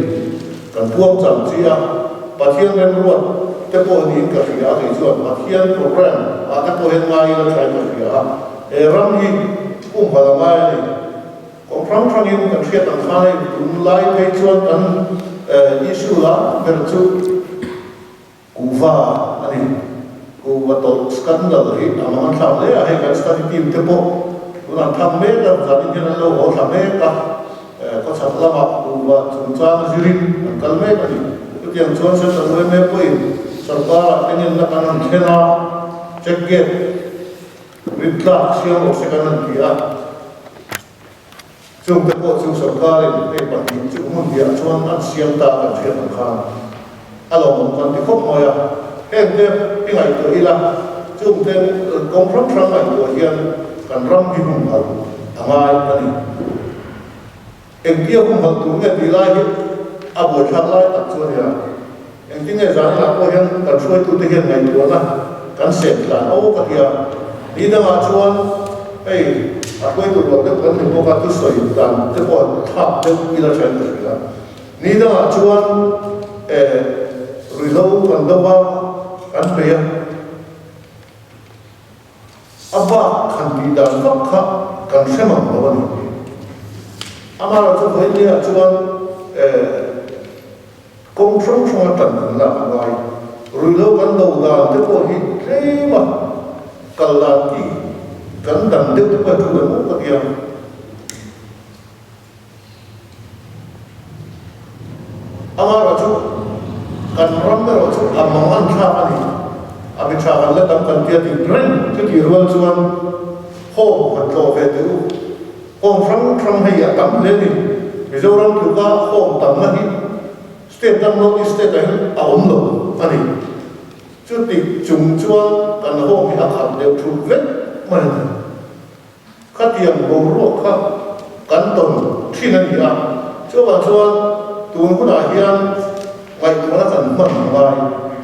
kan puang chang chi a, Pathian remruat te pawh niin ka hria a, kei chuan Pathian program ah te pawh hian ngaiin a thain ka hria a, he ram hi humhalh a ngai a ni. Kawng hrang hrangin kan hriat ang khan hei tunlai phei chuan kan issue la ber chu kuhva a ni. Kuhva tawlh scandal hi a mang an thlak hle a, hei kan study team te pawh tunah an thak mek a, zanin hian an lo haw thla mek a, khawchhak lamah kuhva chungchang zirin an kal mek a ni. Chutiang chuan Central yma pawhin sorkarah te ngenna kan han thlen a, check gate Rintlak siam rawh se kan han ti a, chungte pawh chu sorkarin hei pahnih chu hmun hniah chuan an siam ta kan hriat ang khan a lawmawm kan ti khawp mai a. Hengte hi ngaihtuah ila, chungte kawng hrang hrang ngaihtuah hian kan ram hi humhalh a ngai a ni. Engtia humhalh tur nge tih lai hi a buaithlak lai tak chu a nia. Engtin nge zanah pawh hian kan hruaitute hian ngaihtuahna kan sem tlan aw ka tia. Ni dangah chuan hei a hruaitu rual deuh kan ni bawk a, thusawi dan te pawh an thlak deuh ila tha in ka hria. Ni dangah chuan eh ruihhlo kan do a, kan bei a. A bak han tih dan vak kha kan hre mang lo a ni. Amaherawhchu vawiinniah chuan kawng hrang hranga tan kan lak a ngai. Ruihhlo kan do dan te pawh hi tlem a kal dan tih kan dang deuh te pawh hi thu em ka ti a. Amaherawhchu kan ram erawh chu a mang an thlak a ni. A mi tha kan la tam kan tia tih reng chutih rual chuan home han tlawh ve teh u. Home hrang hrang hei a tam hle a ni. Mizoram tluka home tamna hi state dang North East state ah hian a awm lo a ni. Chutih chung chuan kan home hi a khat deuh thut vek mai a ni. Khatiang boruak kha kan tawn thin a ni a, chuvang chuan tun hunah hian ngaihtuahna kan hman a ngai.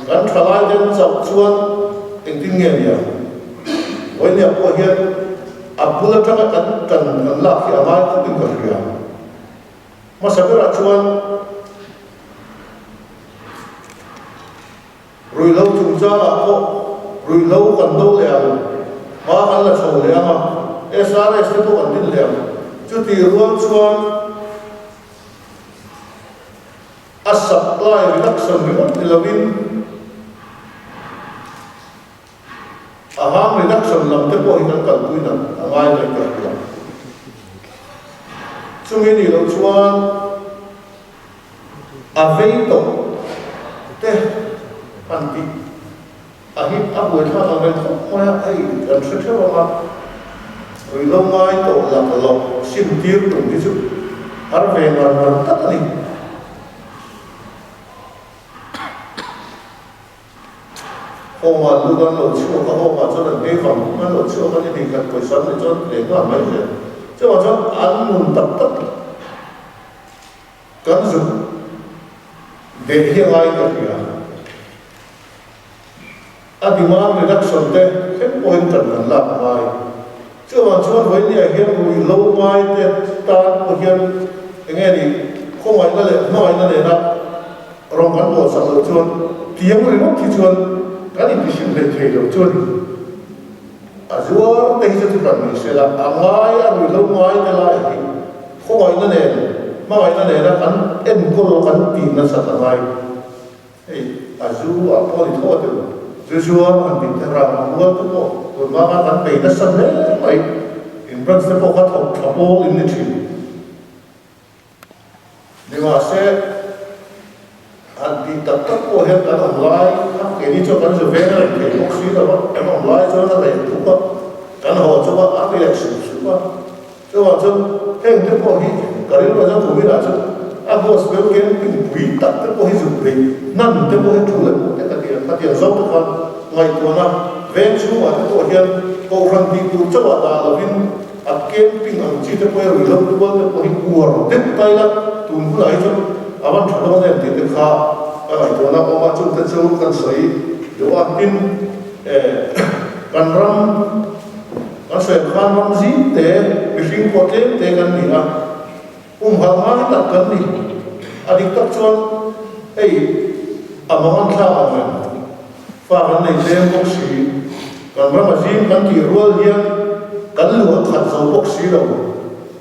Kan thalai den chauh chuan engtin nge nia? Vawinia pawh hian a bul atanga kan tan kan lak hi a ngai khawpin ka hria. Hmasa berah chuan Ruihhlo chungchangah pawh ruihhlo kan do leh ang, hma kan la chho leh ang a, SRS te pawh kan din leh ang. Chutih rual chuan a supply reduction ringawt ni lovin a harm reduction lam te pawh hi kan kalpui nat a ngai daih ka hria. Chumi nih loh chuan A vei tawh te han tih a hi a buaithlak ang reng khawp mai a, hei kan hre theuh ang a, ruihhlo ngai tawh lak loh sim tir tum hi chu har ve ngar ngar tak a ni. Home ah lut an lo chhuak a, home ah chuan an ngei vang an lo chhuak a ni tih khat pawisa an nih chuan leh nghal mai zel. Chuvang chuan an nun tak tak Kan zuk deh hi a ngai ka hria. A demand reduction te thleng pawhin kan kan lak a ngai. Chuvang chuan vawinia hian ruihhlo ngai te tan pawh hian eng nge ni khawngaihna leh hmangaihna nena rawng kan buatsak loh chuan tiang ringawt hi chuan kan intihrim hlei thei lo chu a ni. A zuar te hi chu thuhran ni se la, a ngai a ruihhlo ngai te lai hi khawngaihna nen, hmangaihna nena kan enkawl kan tih nasat a ngai. Hei a zu ah pawh ni thaw teu, zu zuar han tih te rang ang rual te pawh tun hma khan kan bei nasa hle mai, in branch te pawh kha thawk tha pawl in ni thin. Nimahse, han tih tak tak pawh hian kan awm lai kha keini chuan kan zu veng reng thei bawk si lo a, kan awm lai chuan a reh thuk a, kan haw chauh a, a riak sup sup a. Chuvang chuan heng te pawh hi ka rilru ah chuan kuminah chuan a gospel camping pui tak te pawh hi zuk peih hnan te pawh hi thu leh pawh te ka ti a, khatiang zawng te khan ngaihtuahna veng chhungah te pawh hian kohhran tih tur chauh ah dah lovin, A camping ang chi te pawh hi ruihhlo tual te pawh hi uar deuh ta ila tun hunah hi chuan a van tha dawn em tih te kha. Ka ngaihtuahna awm a, chungte chu kan sawi duh a. Tin, kan ram, kan sawi ang khan ram zing te, mihring pawh tlem te kan ni a, humhalh ngai tak kan ni. A dik tak chuan hei a mang an thlak ang reng, fa kan nei tlem bawk si, kan ram a zing kan tih rual hian kan luah khat zo bawk si lo.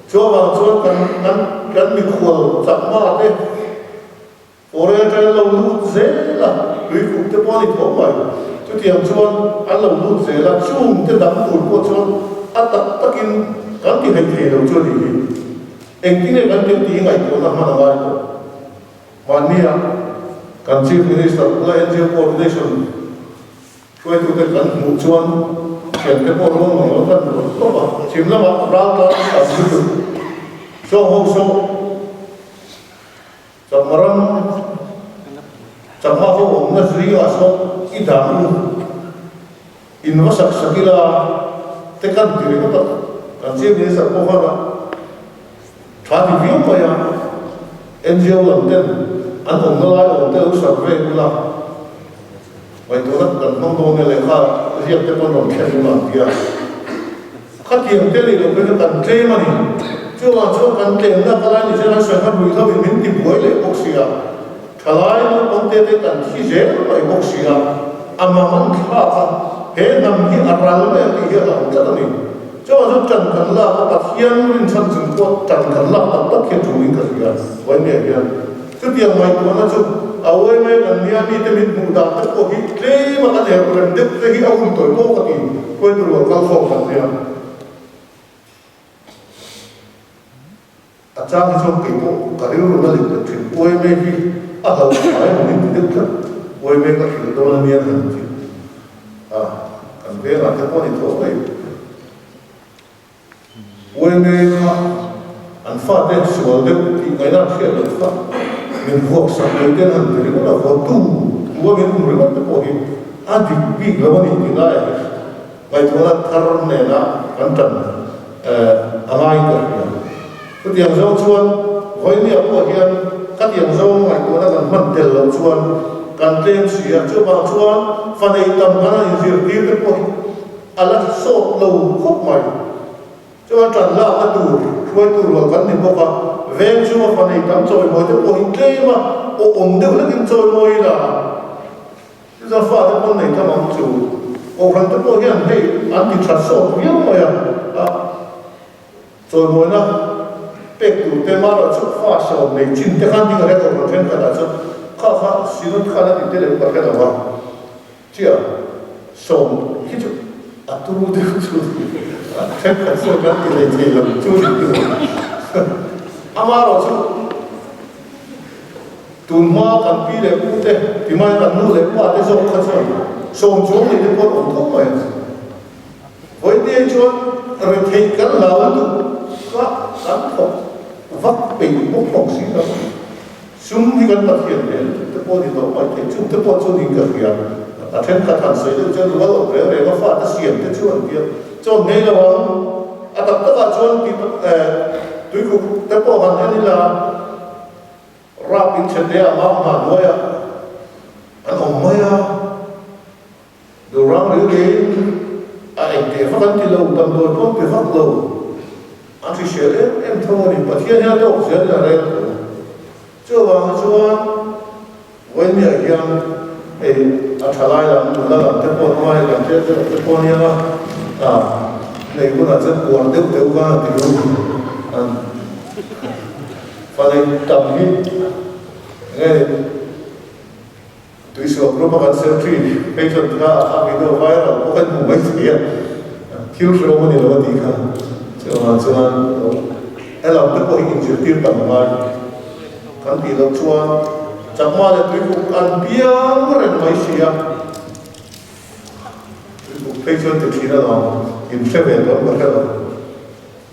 Chuvang chuan kan kan kan mikhual chakma te, Foreign atangin an lo lut zel a, tuikuk te pawh a ni tho mai. Chutiang chuan an lo lut zel a, chung te dang tur pawh chuan a tak takin kan ti hei thei lo chu a nih hi. Engtin nge kan tih tih ngaihtuahna hman a ngai tawh. Mahnia kan Chief Minister bula NGO Coordination hruaitute kan hmuh chuan thiante pawh ruang mang lo kan rawn tawp a, chhim lamah ral tan an lutuk. Saw ho saw. Chakma ram, Chakma ho awmna zingah sawn i dah u, in va sak sak ila te kan ti ringawt a, kan Chief Minister pawh khan a tha ti viau mai a, NGO lam ten an awmna lai awm te lo sak ve ula, ngaihtuahna kan hmang dawn e lehkha ziak te pawn rawn thlen ula an ti a. Khatiang te leh lo phei chu kan tlem a ni. Chuvang chuan kan tlemna ka lai ni se kan sawi kha ruihhlo in min ti buai leh bawk si a, thalai naupang te te kan thi zel mai bawk si a, a mang an thlak a, he hnam hi a ral mai ang tih hi a hlauh tlat a ni. Chuvang chuan tan kan lak a, Pathian rinchhan chung pawh tan kan lak tak tak hi a tul in ka hria, Vawinia hian. Chutiang ngaihtuahna chu a uai mai kan nia mite min hmuh dan te pawh hi tlem a kan her rem deuh te hi a hun tawih pawh ka ti hruaitu rual kal khawm kan nia. A chang hi chuan kei pawh ka rilru na leh deuh thin uai mai hi a hlauh ngai maw min ti deuh tlat uai mai ka hrilh dawn a nia ka han ti a kan vengah te pawh a ni tho mai. Uaime kha an fate sual deuh tih ngaihna an hriat loh kha min vuak sak mai te an han ti ringawt a, vuatu thu a min hmu ringawt te pawh hi a dik bik lo a ni tih laiah hi ngaihtuahna thar nena kan tan a ngai ka hria. Chutiang zawng chuan vawinia pawh hian khatiang zawng ngaihtuahna kan hman tel loh chuan kan tlem si a, chuvang chuan fa nei tam kan han inzirtir te pawh hi A la sawt lo khawp mai. Chuan ṭan lakna tur hruaitu rual kan ni bawk a, veng chunga fa nei tam chawimawi te pawh hi tlem a, aw awm deuh hlekin chawimawi ila. Chuchuan fate pawn nei tham ang chu. Kohhran te pawh hian hei an ti ṭha sawt viau mai a, a chawimawina pek tur te mara chu fa sawm nei chin te khan ding a reng kohhran ṭhenkhatah chuan kha kha synod khan a ti te leh ka hre lo a. Chiah sawm hi chu a turu deuh chu a thenkhat chuan kan ti leh thei lo chu ni tih lo. Amaherawh chu tun hma kan pi leh pu te ti mai kan nu leh pa te zawk kha chuan sawm chuang nei te pawh an awm tho mai a. Vawitea chuan retheih kan hlau lutuk kha kan thawk vak peih bawk bawk si lo. Sum hi kan Pathian hmel te pawh ni tawh mai thei, chung te pawh chu niin ka hria. A thenkhat han sawi deuh chuan rual awm reng reng a fate siam te chu an tia chawn ngei lo ang. A tak takah chuan tih tuikuk te pawh han en ila rap in chhe te ah mam hna hnuaiah an awm mai a. Durang rilriin a engteh vak an ti lo, damdawi pawh an pe vak lo. An hrisel em em tho a ni. Pathian hian a tawk zel in a rel tho. Chuvang chuan Vawinia hian hei a thalai lam, nula lam te pawh hnuai lam te te pawh ania a, nei hunah chuan uar deuh deuh khan a ti ru. An fa nei tam hi nge Tuisuak group a kan selfie phei chuan kha a video viral pawh kan hmu mai thei a, thil hrehawm a ni lo a tih kha. Chuvangah chuan helam te pawh hi inzirtir tam a ngai kan tih loh chuan chakma leh tuikuk an piang reng mai si a, tuikuk phei chuan ti thin alawm, inhre ve tawh ka hre lo.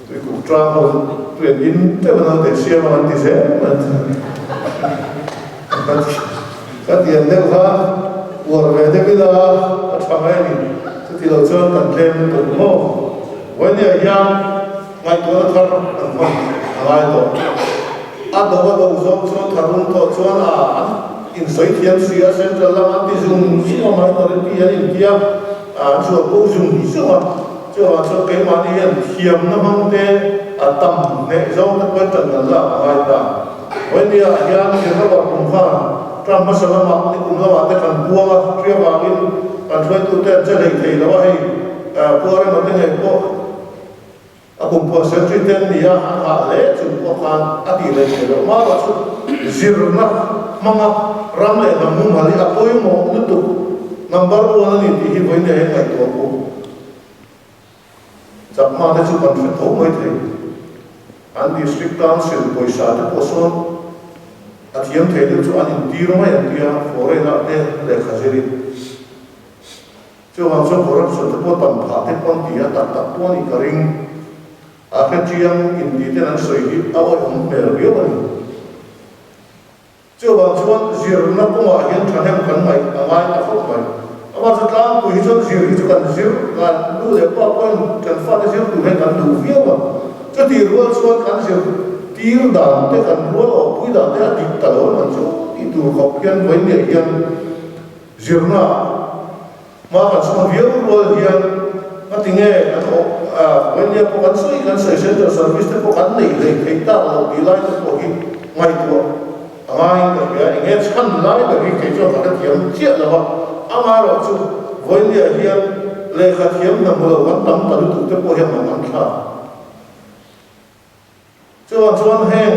Tuikuk tlang ho chu tui an in teuh a naute siam ang an ti zel mai a ti. Ka tiang deuh kha uar ve deuh ila a tha mai a ni. Chuti lo chuan kan tlem lutuk maw? Vawinia hian ngaihtuahna thar kan hman a ngai tawh. A do a do zawng chuan tharum tawh chuan a an. insawi thiam si a, central lama an ti zung zung a, minority an intia, an sual bo zung zung a. Chuvang chuan keimahni hian thiamna hmang te a tam hneh zawng te pawhin ṭan kan lak a ngai ta. Vawinia ah hian Zirlawk kum khan term hmasa lamah ni kum lamah te kan puang a, hria vangin kan hruaitute an che hlei thei lo a, hei puar emaw te ngei pawh a kum phuah secretary te an ni a, an hah hle chung pawh khan a tih hlei thei loh. Hma chu zirna hmanga ram leh hnam humhalh hi a pawimawh lutuk number one a ni tih hi vawinia hian ngaihtuah pawh. Chakma te chu kan hre tho mai thei. An District Council pawisa te pawh sawn a thiam thei deuh chu an intir mai an tia, foreign ah te lehkha zirin. Chuvang chuan corruption te pawh tam phah te pawh an ti a, tak tak pawh a nih ka ring. A hrechiang inti ten an sawi hi a awihawm hmel viau a ni. Chuvang chuan zirna kawngah hian thahnem kan ngaih a ngai ta khawp mai. Amah chu tlangpui hi chuan zir hi chu kan zir, kan nu leh pa pawhin kan fate zir tur hian kan duh viau a. Chutih rual chuan kan zir tir dan te, kan rual awhpui dan te a dik ta lo emaw chu tih tur khawp hian vawiin hian zirna Hma kan chhung viau rual hian ngati nge kan awh a, Vawinia pawh kan sawi kan sawi Central Service te pawh kan neih hleih theih tak loh tih lai te pawh hi ngaihtuah a ngaiin ka hria. Enge chhan lai ber hi kei chuan ka hrethiam chiah lo a, amaherawh chu Vawinia hian lehkha thiam hna hmu lo kan tam ta lutuk te pawh hian mang an thlak. Chuvang chuan heng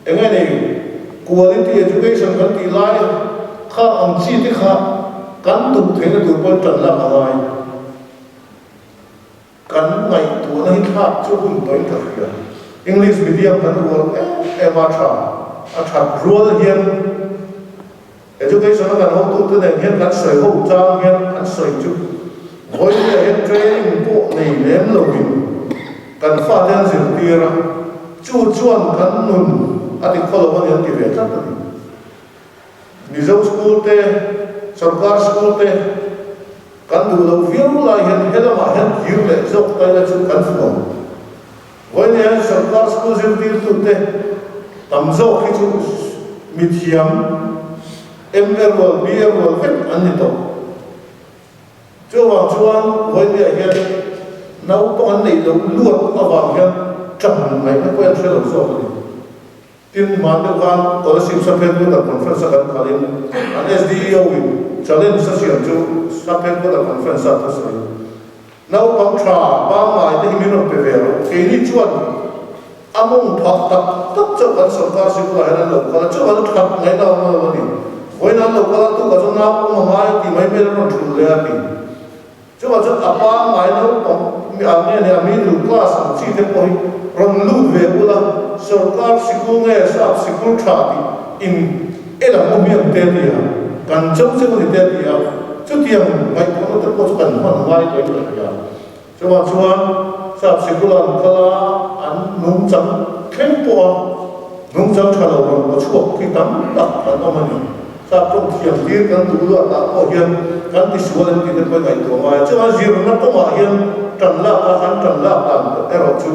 enge ni quality education kan tih lai kha ang chi te kha kan tum theihna tur pawn tan lak a ngai. Kan ngaihtuahna hi thlak chu hun tawhin ka hria. English medium kan rual em em a tha, a that rual hian education a kan hotute nen hian kan sawi ho chang hian an sawi chu vawiin hian training pawh nei lem loin kan fate an zirtir a, chu chuan kan nun a ti khaw lo a ni an ti ve tlat a ni. Mizo school te, sorkar school te kan duh loh viau lai hian helamah hian kir leh zawk ta ila chu kan fuh ang. Vawiin hian sorkar school zirtirtute tam zawk hi chu mithiam, MA rual, BA rual vek an ni tawh. Chuvang chuan vawiin hian naupang an neih loh luat avang hian ṭang ngaihna pawh an hre lo zawk a ni. Tin, hmaan deuh khan Scholarship Sub-Headquarter Conference a kan khalin an SDEO in challenge a siam chu Sub-Headquarter Conference ah thusawi naupang tha pangngai te hi min rawn pe ve rawh. Keini chuan a mawng phah tak tak chauh kan sorkar sikul ah hian an lo kal a, chuvang chu that ngaihna a awm lo a ni. Vawiin an lo kal a, tukah chuan naupang a ngai a ti mai mai an rawn thulh leh a ti. Chuvang chuan a pangngai naupang ang nge nia middle class ang chi te pawh hi rawn lut ve ula, sorkar sikul nge sap sikul tha tih in el ang u hmiang te a ti a, kan cho cheu a ni te a ti a, chutiang ngaihtuahna te pawh chu kan hman ngai tawhin ka hria. Chuvang chuan sap sikul an kal a, an nungchang thleng pawh a nungchang tha lo rawn paw chhuak khi tam tak an awm a ni. Sap tawng thiam tir kan duh luat ah pawh hian kan tisual an tih te pawhin ngaihtuah ngai a. Chuan zirna kawngah hian tan lak a, kan tan lak dan erawh chu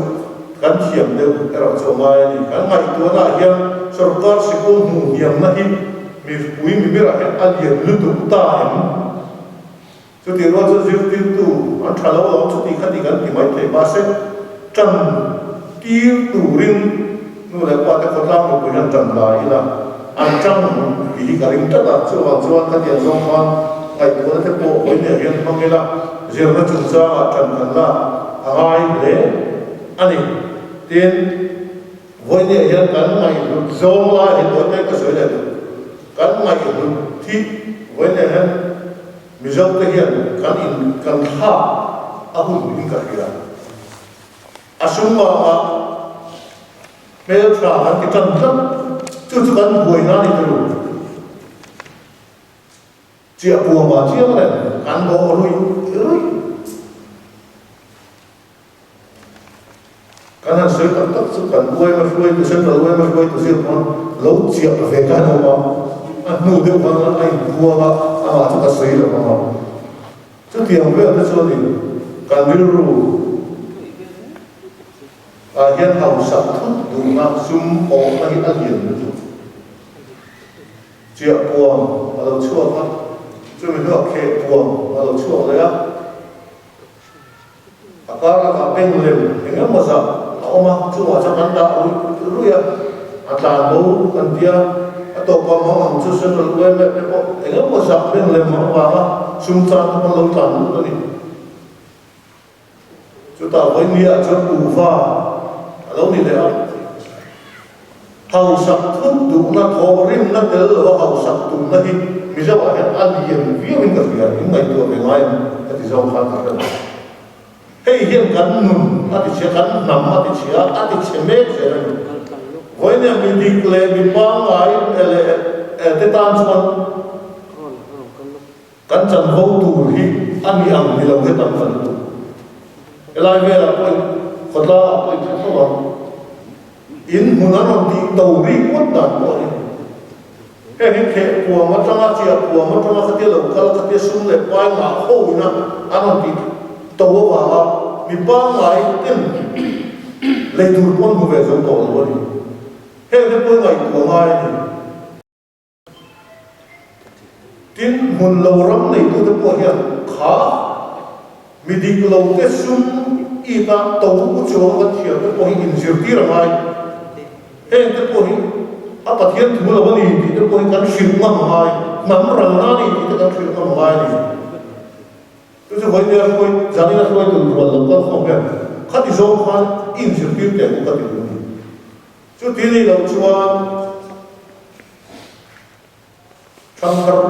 kan thiam deuh erawh chu a ngai a ni. Kan ngaihtuahna ah hian sorkar sikul hmuh hniamna hi mipui mimir ah hian a lian lutuk ta em? Chutih rual chu zirtirtu an tha lo lo chuti kha ti kan ti mai thei. Mahse, tan tir turin nu leh pa te khawtlang mipui hian tan la ila an tang tih hi ka ring tlat a. Chuvang chuan khatiang zawng khan ngaihtuahna te pawh hawi nen hian hmang ila zirna chungchangah tan kan lak a ngai hle a ni. Tin, vawinia hian kan ngaihhlut zawng lai hi tawite ka sawi leh duh. Kan ngaihhlut hi vawinia hian Mizo te hian kan in kan thlak a hun in ka hria. A sum vanga hmel tha kan ti tan tlat, chu chu kan buai na ni turu. Chiah puama chiang reng kan bawh ruih ruih. Kan han sawi tak tak chu kan uaima hruaitu, Central uaima hruaitu zir pawn lo chiah ve kha an awm a, a hnu deuh khan a inpuang a, amah chu ka sawi lo ang a. Chutiang vel te chuanin kan rilru ah hian hausak thut duhna sum awmna hi a lian lutuk. Chiah puam a lo chhuak a, chumi hnuah kheh puam a lo chhuak leh a. A kar lakah beng lem eng emaw zah a awm a, chungah chuan kan dah ruih ruih a, a tlan bo kan tia, a tawpah mang ang chu Central YMA te pawh eng emaw zah beng lem a avang a, sum chan te pawh an lo tlan lut a ni. Chutah vawinia chuan kuhva a lo ni leh a, hausak thut duhna, thawhrimna tel lo a hausak tumna hi Mizoah hian a lian viauin ka hria, in ngaihtuah ve ngai ang ka ti zawng khan ka hre lo. Hei hian kan nun a ti chhia, kan hnam a ti chhia, a ti chhe mek zel a ni. Vawinia mi dik leh mi pangngai leh te tan chuan Kan chanvo tur hi a ni ang ni lo he tam kan duh. Helai velah pawhin khawtlangah pawh in hre tho ang. In hmun an rawn tih to rik ngawt dan pawh a ni. Heng hi kheh puam atanga chiah puam atanga khatia lo kal khatia sum leh pai ngah ho ina an rawn tih to avanga mi pangngai ten lei tur pawh an hmu ve zo tawh lo a ni. Heng te pawh hi ngaihtuah ngai a ni. Tin, hmun lo ram neitute pawh hian kha mi dik lote sum it a to u chuang kan thiam te pawh hi inzirtir a ngai. Heng te pawh hi a Pathian thu lo a ni tih te pawh hi kan hrilh ngam a ngai, hnam ralna a ni tih te kan hrilh ngam a ngai a ni. Chu chu vawinia hruai, zanina hruai tur rual lo kal khawm hian khati zawng khan inzirtir teh u ka ti duh a ni. Chuti ni lo chuan thangthar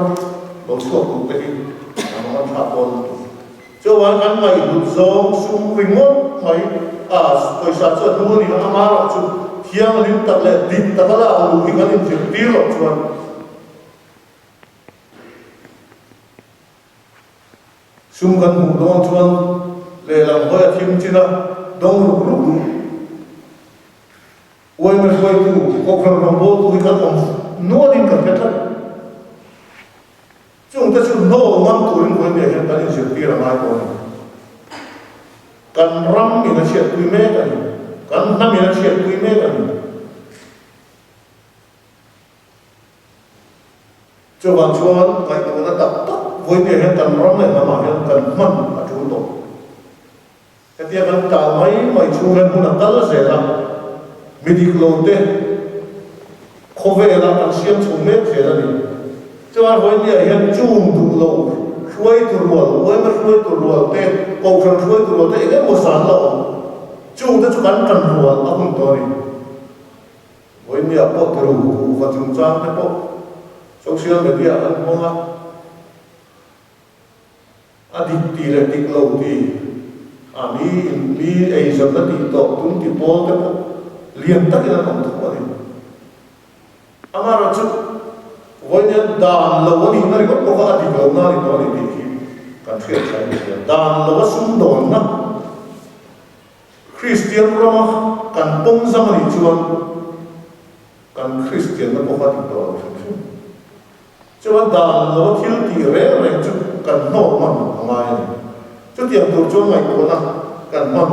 lo chhuak duh te hi a mang an thlah dawn lutuk. Chuan kan ngaihhlut zawng sum ringawt mai a pawisa chu a hnu a ni a, amaherawh chu thianghlim tak leh dik taka lak luh hi kan inzirtir loh chuan Sum kan hmuh dawn chuan lehlam hawi a thim chin a, dawng ruk ruk duh. Uaime hruaitu, Kohhran rawngbawltu hi kan awm nualin kan hre tlat. Chungte chu hnawl ngam turin vawiin hian kan inzirtir a ngai dawn a ni. Kan ram in a chhiatpui mek a ni. Kan hnam in a chhiatpui mek a ni. Chuvang chuan ngaihtuahna tak tak vawiin hian kan ram leh hnamah hian kan hman a tul tawh. Hetia kan tal mai mai chhung hian hmun a kal zel a, mi dik lo te khawvela kan siam chho mek zel a ni. Chuan vawiin hian chung duh lo hruaitu rual, uaima hruaitu rual te, kohhran hruaitu rual te eng emaw zan la awm. Chungte chu kan tan rual a hun tawh a ni. Vawinia pawh tiru kuhva chungchang te pawh social media an hmang a, a dik ti leh dik lo ti a mi in mi eizawnna tih tawh tum ti pawl te pawh lian takin an awm tho a ni. Amaherawhchu vawinia dan lo a nihna ringawt pawh kha a dik lohna a ni tawh a ni tih hi kan hriat thain a hria. Dan lo a sumdawnna. Kristian rama kan pawm zam a nih chuan kan Kristianna pawh kha a dik tawh lo hrim hrim. Chuan dan lova thil tih reng reng chu kan hnawk hman a ngai a ni. Chutiang tur chuan ngaihtuahna kan hman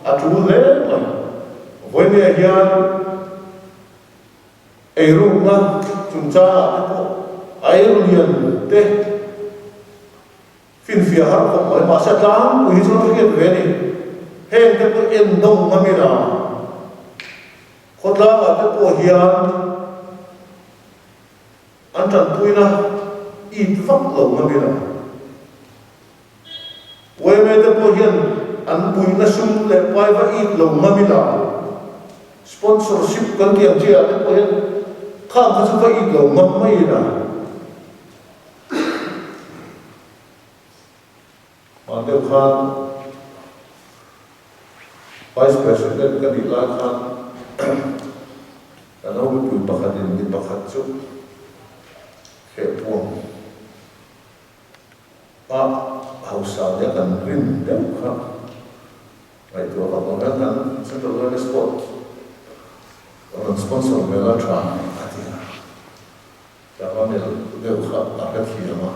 a tul hle mai. Vawinia hian eirukna chungchangah te pawh a eirulian te, Finfiah har khawp mai, mahse tlangpui hi chuan hriat ve a ni. Heng te pawh en dawng ngam ila, khawtlangah te pawh hian an tanpuina it vak lo ngam ila, yma te pawh hian an puihna sum leh pai va it lo ngam ila, sponsorship kan tih ang chi ah te pawh hian khang kha chu va it lo ngam mai ila. Hman deuh khan Vice President ka nih lai khan ka naupui pakhatin mi pakhat chu khehpuam a hausa nia kan rin deuh kha ngaihtuah vak lo hian kan Central Wellness Board rawn sponsor ve la tha a ti a. Ka va melh deuh kha a hre thiam a,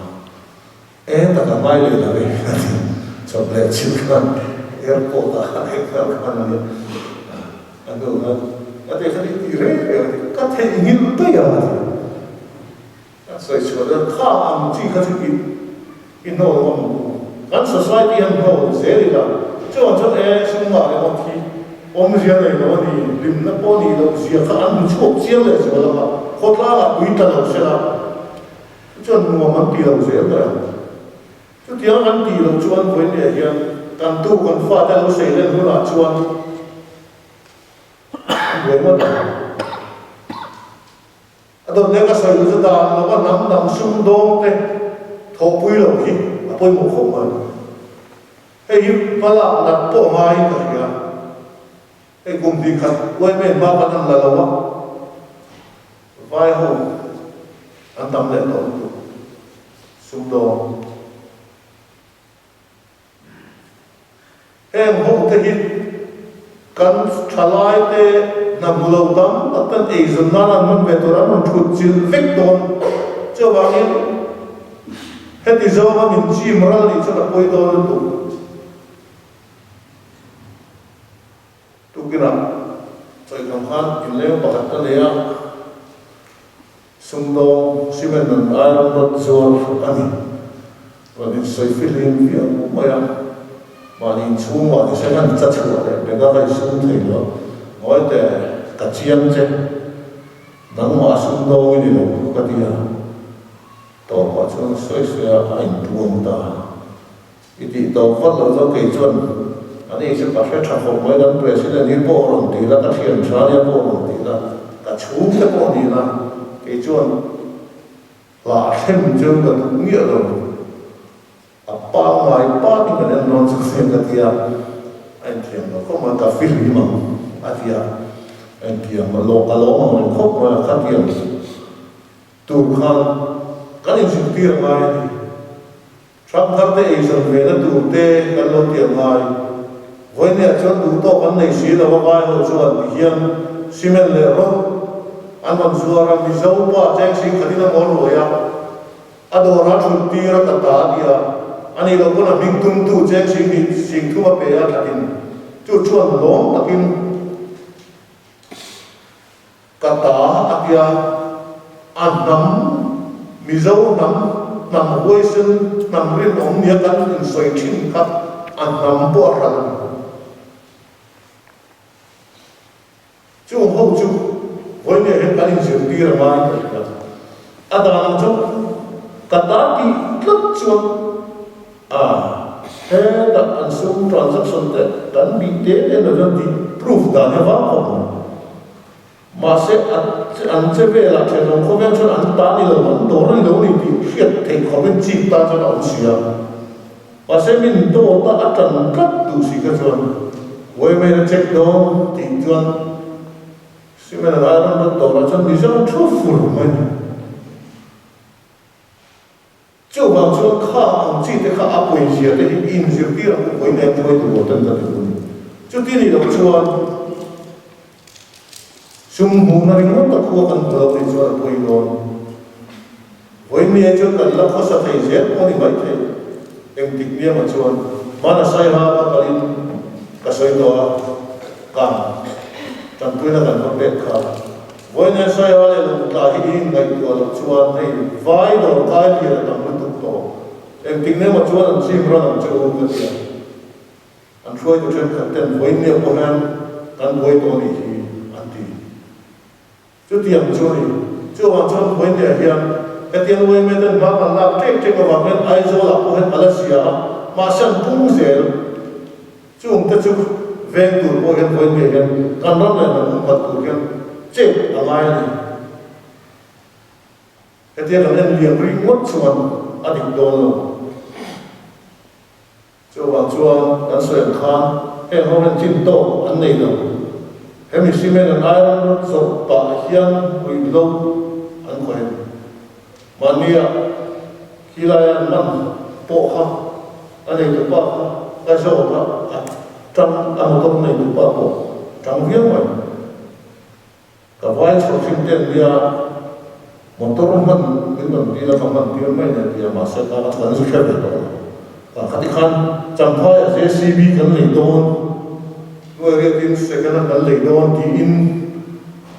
E tak a ngai leh lo e a ti. Chawp leh chhim khan airport ah khan hek nghal khan a nia. A hnu khan a ti kha ti reng reng a ti, ka theihnghilh daih a a ti. chhuah chuan kha ang chi kha chu i i hnawl ngam ang u. Kan society hian hnawl zel ila, chuvang chuan e sum ngah ringawt hi awmzia nei lo a ni, hlimna pawh nih loh zia kha an hmu chhuak chiang leh zual ang a, khawtlangah pui ta lo sela chuan nuam an ti lo zel mai ang. Chutiang an tih loh chuan vawinia hian kan tu kan fate lo sei len hunah chuan an buai ngawt ang. A dawt leh ka sawi duh chu dan lova hnam dang sum dawng te thawhpui loh hi a pawimawh khawp mai. Hei hi hmalak nat pawh a ngaiin ka hria. Hei kum hnih khat uaime hma kan an la lo a, vai ho an tam leh tawh lutuk. Sumdawng. Heng ho te hi kan thalai te hna hmu lo tam tak ten eizawn nan an hman ve tur an rawn thut chilh vek dawn. Chuvangin heti zawnga min chim ral nih chuan a pawi dawn lutuk. Tukinah chawihkam khan inleng pakhat ka nei a. Sumdawng cement an iron rod zuar a ni. Rawn insawi fihlim viau mai a, mahni inchhung mahni se khan cha chhuah leh bag a ka insum thei lo. Ngawi teh, ka chiang che, nangmah sumdawng i ni lo ka ti a. Tawpah chuan sawi sawi a, a inpuang ta. I tih tawp vat loh chuan kei chuan ani chu ka hre tha khawp mai, kan President hi pawh rawn ti la, ka thian tha nia pawh rawn ti la, ka chhungte pawh ni la, kei chuan hlah hrem chu ka duh miah lo, a pangngai patin kan en dawn chu hriat ka ti a, a inthiam lo khawp mai, ka fihlim ang a ti a, a inthiam lo, ka lawm ang reng khawp mai a, khatiang tur khan kan inzirtir a ngai a ni. Hrang thar te ei zawm ve na tur te kan lo ti ang ngai. Vawinia chuan duh tawk an nei si lo a ngai ho chuan ti hian cement leh rawt an rawn zuar a, Mizo pa cheng sing khatin a ngawl ruai a, a dawrah thut tir a ka ta a ti a, a nih loh pawn a hming tum tu cheng sing hnih sing thum a pe a thlatin chu chuan lawm takin Ka ta a tia, a hnam, Mizo hnam, hnam huaisen, hnam rinawm nia kan insawi thin kha a hnam pawh a hral. Chung ho chu vawinia hian kan inzirtir a ngai ka hria. A dan ang chuan ka ta tih tlat chuan a hetah an sum transaction te kan bih te te lo chuan tih proof dan hi a vang khawp ang. Mahse, an che velah thenawm khawvel chuan an ta ni lo, an dawr a ni lo ni tih hriat theih khawpin chik tan chuan a awm si a. Mahse, min dawta a tan tlat duh si kha chuan Wayman a check dawn tih chuan cement an iron rod dawrah chuan Mizoram thu fur mai a ni. Chuvang chuan kha ang chi te kha a pawizia te hi inzirtir ang u vawi nen hruai tur ten ka ti hun. Chuti nih loh chuan sum hmuhna ringawt a khua kan hmu lo nih chuan a pawi dawn. Vawi mi chuan kan la khawsa thei zel pawh a ni maithei. Engtik niamah chuan hmana Saiha ka kalin ka sawi tawh a, kang tanpuina kan va pek kha. Vawiin Saia leh Lungtla hi i inngaihtuah loh chuan hei vai dawr kai lian a tam lutuk tawh. Engtik nemaw chuan an chim ran ang che u ka ti a. An hruaitu thenkhat ten vawiin nia pawh hian kan buai tawh anih hi an ti. Chutiang chu a ni. Chuvang chuan vawiin nia hian hetiang uaime ten hma kan lak ṭek ṭek avang hian Aizawl ah pawh hian a la zia a, mahse an pung zel. Chung te chu veng tur pawh hian vawiin ngei hian kan ram leh hnam humhalh tur hian chet a ngai a ni. Hetia kan en liam ringawt chuan a dik dawn lo. Chuvang chuan kan sawi ang khan heng ho hian chin tawk an nei lo. Hemi cement an iron rod zawrh pah hian ruihhlo an khawih a ni. Mahnia khilai an man pawh kha a neitupa kha ka zawt a, a tang a motor neitupa pawh tang viau mai. Ka vai chho hrim te an nia, motor hman min rawn dil a ka hman tir mai nia tia mahse ka kan zu hre ve tawh lo. Ka khati khan Champhaiah JCB kan lei dawn, nuai riatin second hand kan lei dawn tiin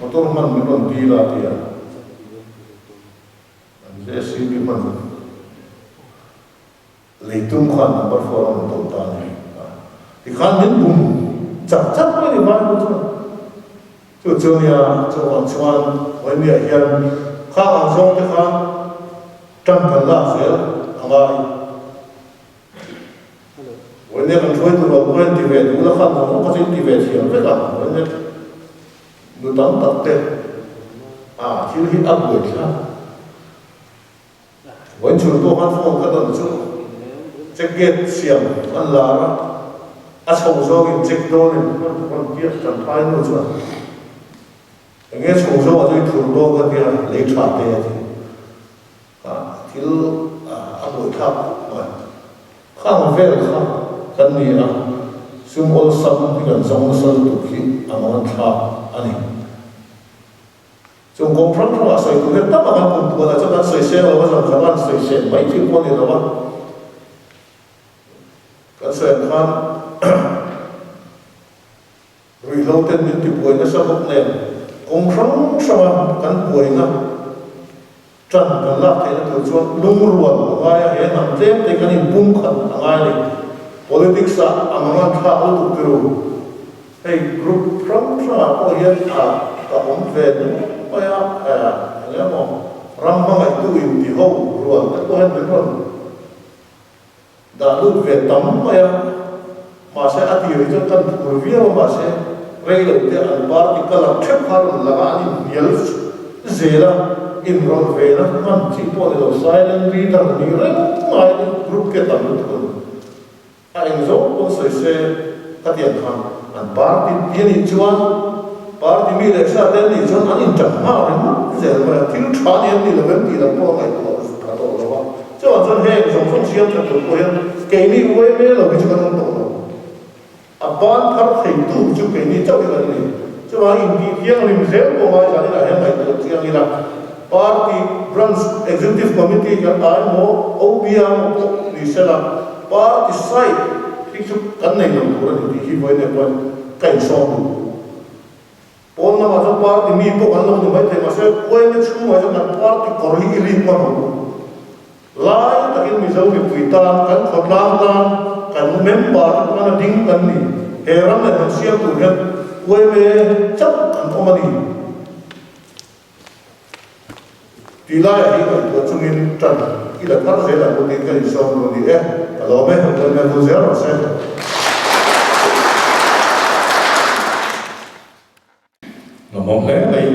motor hman min rawn dil a tia. JCB hman Leitung khan number 4 a rawn tawlh ta a ni. Tikhan min bum chak chak mai ni vai ho chuan. Chu chu nia chuvang chuan Vaimia hian khang ang zawng te kha tan kan lak zel a ngai. Vaimia kan hruai tur lo pawh hian ti ve duh la khan zawng zawng kha chu in ti ve thiam vek a. Vaimia nu tam tak te a thil hi a buai thlak. Vawichhun pawh khan phone ka dawn chu check gate siam an lar a, a chho zawngin check dawnin rawn rawn piak tan phai nu chuan enge chho zawngah chu i thur dawn ka tia lei tha te a ti a, thil a buaithlak khawp mai. Khang vel kha kan ni a, sum awlsam hi kan zawng nasa lutuk hi a mawnthlak a ni. Chung kawng hrang hrangah sawi tur hian tam a kan kum puanah chuan kan sawi seng lo a, zan khat a an sawi sen mai chi pawh a ni lo a. Kan sawi ang khan ruihhlo ten min ti buai nasa bawk nen kawng hrang hranga kan buaina tan kan lak theihna tur chuan lungrual a ngai a, he hnam tlem te kan inpum khat a ngai a ni. Politics ah a mangan thlak lutuk tiru. Hei group hrang hrangah pawh hian a ka awm ve nual mai a, eng emaw ram hmangaihtu intiho rual te pawh hian min rawn Dah lut ve tam mai a, mahse a tir hi chuan kan phur viau a, mahse rei lo te an party colour theuh kha rawn lang a, an inhnial zel a, inrawlh ve na hman chi pawh a ni lo, silent reader ni reng ngai te group ke tam lutuk a ni. A eng zawng pawn sawi se khatiang khan an party ti a nih chuan party mi leh hria te an nih chuan an inṭan nghal ringawt zel mai a, thil ṭha ni an nih lo em tih lam pawh a ngaihtuah pha tawh lo a. Chuvang chuan heng zawng zawng siam that tur pawh hian keini uaime lo hi chu kan awm tawh lo. A ban thar theitu chu keini chauh hi kan ni. Chuvang intih thianghlim zel pawh ngaihzan inah hian ngaihtuah chiang ila, Party Branch Executive Committee kan ta emaw, OBA emaw pawh ni sela, Party side hi chu kan nei lo tur a ni tih hi vawiin pawhin ka insawm duh. Pawn lamah chuan party mi pawh kan lo ni maithei mahse uaina chhungah chuan kan party kawr hi i rik hman ang u. Lai takin Mizo mipui tan, kan khawtlang tan, kan member te tana ding kan ni. He ram leh hnam siam tur hian uaime chauh kan awm a ni. Tih laiah hi ngaihtuah chungin tan i la thar zel ang u tiin ka insawm duh a ni e. Ka lawm e, uaime vul zel rawh se. Lawmawm hle mai.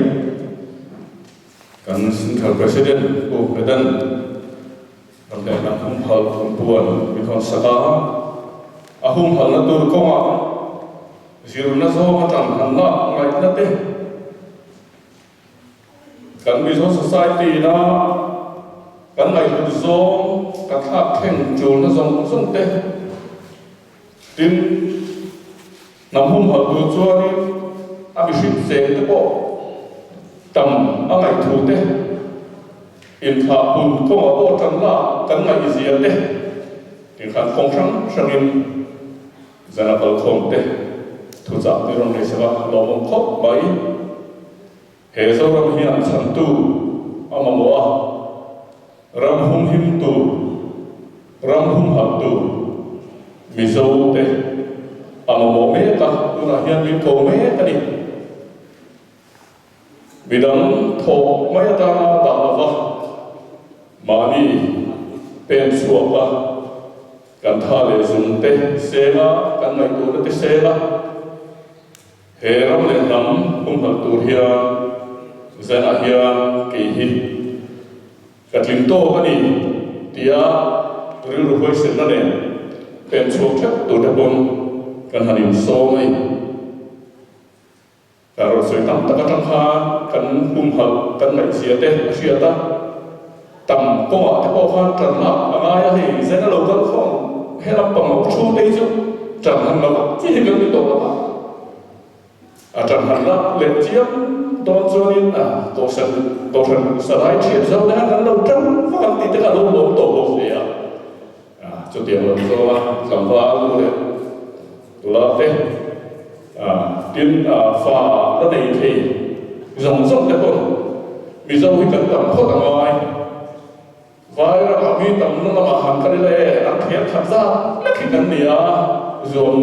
Kan Central President Pu Medan ram leh hnam humhalh kumpuan min hawn sak a, a humhalhna tur kawngah zirna zawng atang han lak ngaihna te, Kan Mizo Society ina kan ngaihhlut zawng kan thlak thleng tulna zawng zawng te, tin hnam humhalh tur chuanin a mihring cheng te pawh tam a ngaihthu te, inthlah pun kawngah pawh tan lak kan ngaihzia te tih khan kawng hrang hrangin Zan a kalkhawm te thuchah te rawn nei sak a, lawmawm khawp mai. He Zoram hian chhantu a mamawh a, ram humhimtu, ram humhalhtu Mizo te a mamawh mek a, tunah hian min ko mek a ni. Midang thawh mai atana dah lova mahni pen chhuak a, kan tha leh zung te seng a, kan ngaihtuahna te seng a, he ram leh hnam humhalh tur hian zanah hian kei hi ka tling tawk a ni tia rilru huaisenna nen pen chhuak theuh tur te pawn kan han insawm a ni. Kan rawn sawi tam tak atang khan kan humhalh kan ngaihzia te a hriat a, tam kawngah te pawh khan tan lak a ngai a, hei zen a lo kal khawm he lampang ho thu te hi chu tan han la vak chi hi kan ni tawh lo a, a tan han lak leh chiam dawn chuanin a kohhran kohhran salai thian zo te khan kan lo tan vak ang tih te kha a lo lawm tawh bawk hle a, chutiang lo zawnga tlangval leh Tula te, tin fa la nei thei zawng zawng te pawn Mizo hi kan tam phawt a ngai. Vai ramah mi tamna lamah han kal ila e, an khel khat zat lek hi kan ni a, zuam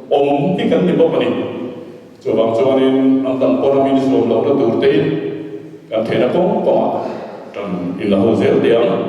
awm hi kan ni bawk a ni. Chuvang chuanin an dang pawna min zuam lohna tur tein kan theihna kawng kawngah tan in la ho zel teh ang.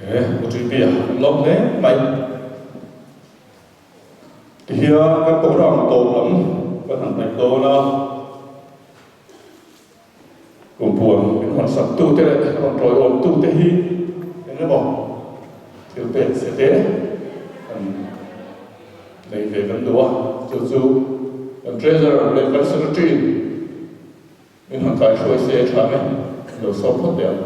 E, OTP a kan lawm hle mai. Tihian kan program tawp lam kan han hnaih dawn a. Kumpuan min hawn sak tute leh rawn tawiawm tute hi eng emaw thil pek se te kan nei ve kan duh a, chu chu kan Treasurer leh kan Secretary min han kaihruai se tha nge lo sawm phawt teh ang.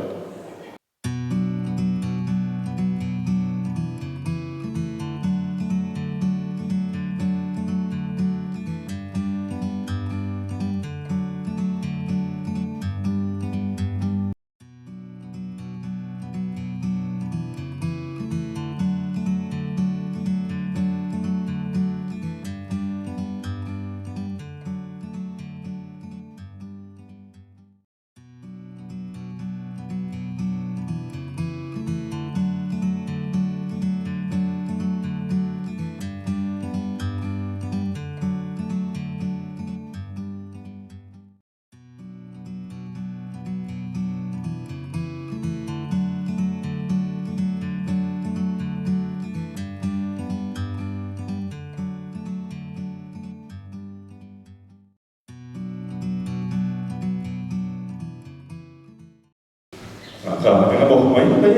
Kha eng emaw mai mai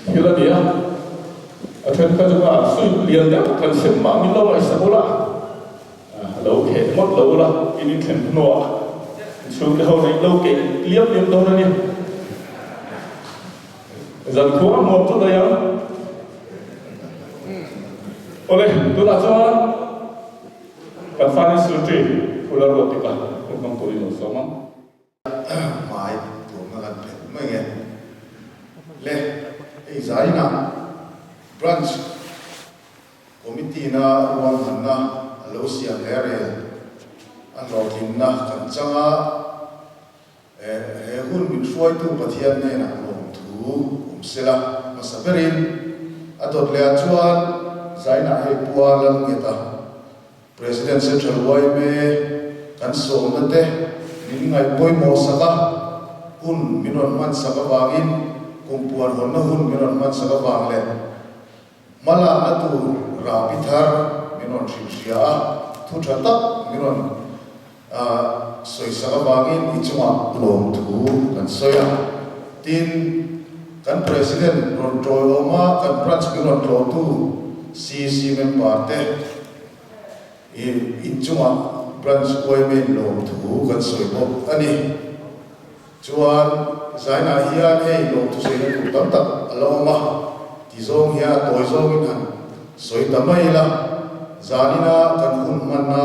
thil a ni a, a then kha chu kha suit lian deuh kan sem mah min lo ngaihsak ula, a lo kheh ngawt lo ula, in inthlen hnuah inchhungte ho neih lo keih liam liam dawn a ni. Zankhua a hmuam chu daih ang. Awle, tunah chuan kan Finance Secretary Phula Ruatika hun hmang turin lo sawm ang. Hmai tuamna kan phelh mai nge. Le, hei zainah Branch Committee na ruahmanna a lo siam hle rel a hlawhtlinna kan chang a, he hun min hruaitu Pathian hnenah lawmthu awm sela hmasa berin a dawt leh ah chuan zainah hei Pua Lalngeta President Central yma kan sawmna te min ngaih pawimawh sak a, hun min rawn hman sak avangin kum puan hawnna hun min rawn hman sak avang leh hmalakna tur rahbi thar min rawn hrilh hria a, thu tha tak min rawn sawi sak avangin i chungah lawmthu kan sawi a. Tin, kan President rawn tawiawma kan branch min rawn tlawhtu CC member te i inchungah branch yma in lawmthu kan sawi bawk a ni. Chuan zainah hian hei lawmthu sawina tur tam tak a la awm a, ti zawng hian a tawi zawngin han sawi ta mai ila, zanina kan hun hmanna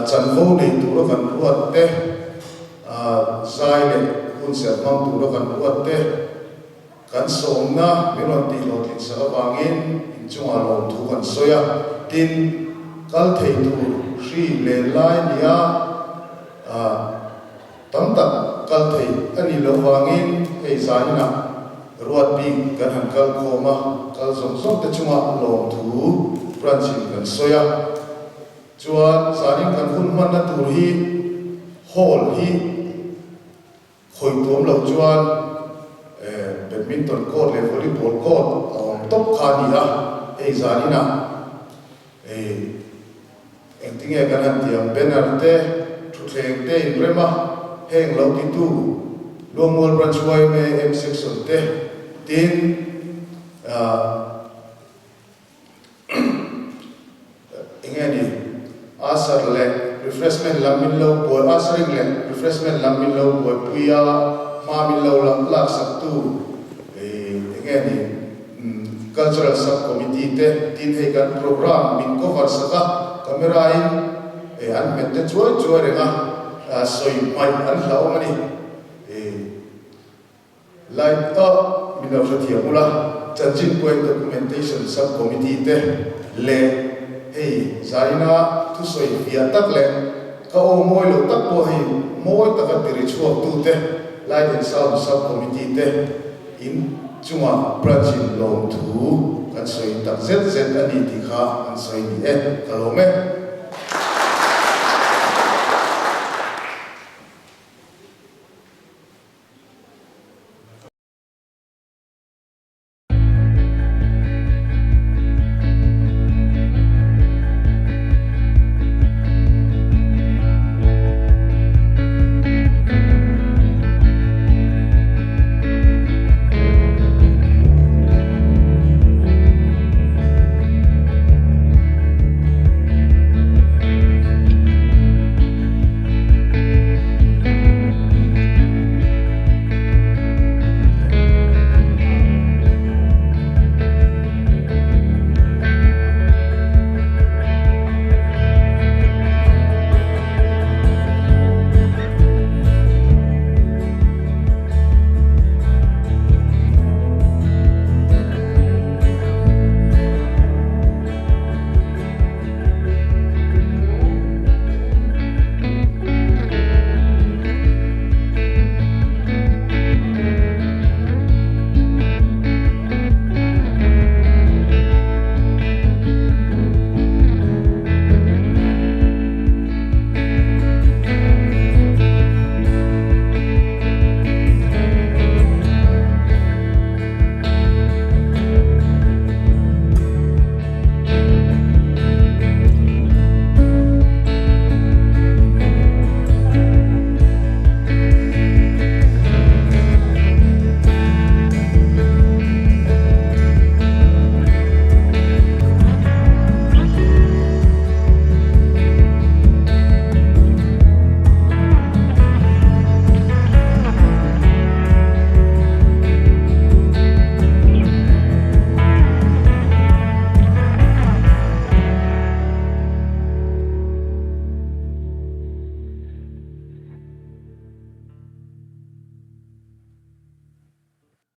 chanvo nei tura kan ruat te, zai leh hun serh hmang tura kan ruat te, kan sawmna min rawn tih hlawhtlin sak avangin inchungah lawmthu kan sawi a, tin, kal thei tur hri len lai nia tam tak kal thei a nih loh vangin hei zaninah ruat bik kan han kal khawm a, kal zawng zawng te chungah lawmthu branch-in kan sawi a, chuan zanin kan hun hmanna tur hi hall hi Khawih tuam loh chuan badminton court leh volleyball court a awm tawp kha a ni a, hei zaninah engtinge kan han ti ang, banner te, thutthleng te inrem a, heng lo titu Luangmual Branch yma M Section te tin Enge ni? Usher leh refreshment lam min lo buai, ushering leh refreshment lam min lo buaipui a, hma min lo lak sak tu enge ni? Cultural sub committee te tin hei kan program min cover sak a, camera in an hmet te chuai chuai reng a, sawi hmaih an hlauhawm a ni. Light up min lo hrethiam ula, chanchin point documentation sub committee te leh hei zaina thusawi fiah tak leh ka aw mawi lo tak pawh hei mawi taka tiri chhuak tu te light and sound sub committee te in chungah branch in lawmthu kan sawi tak zet zet a ni tih kha an sawi ni e, ka lawm e.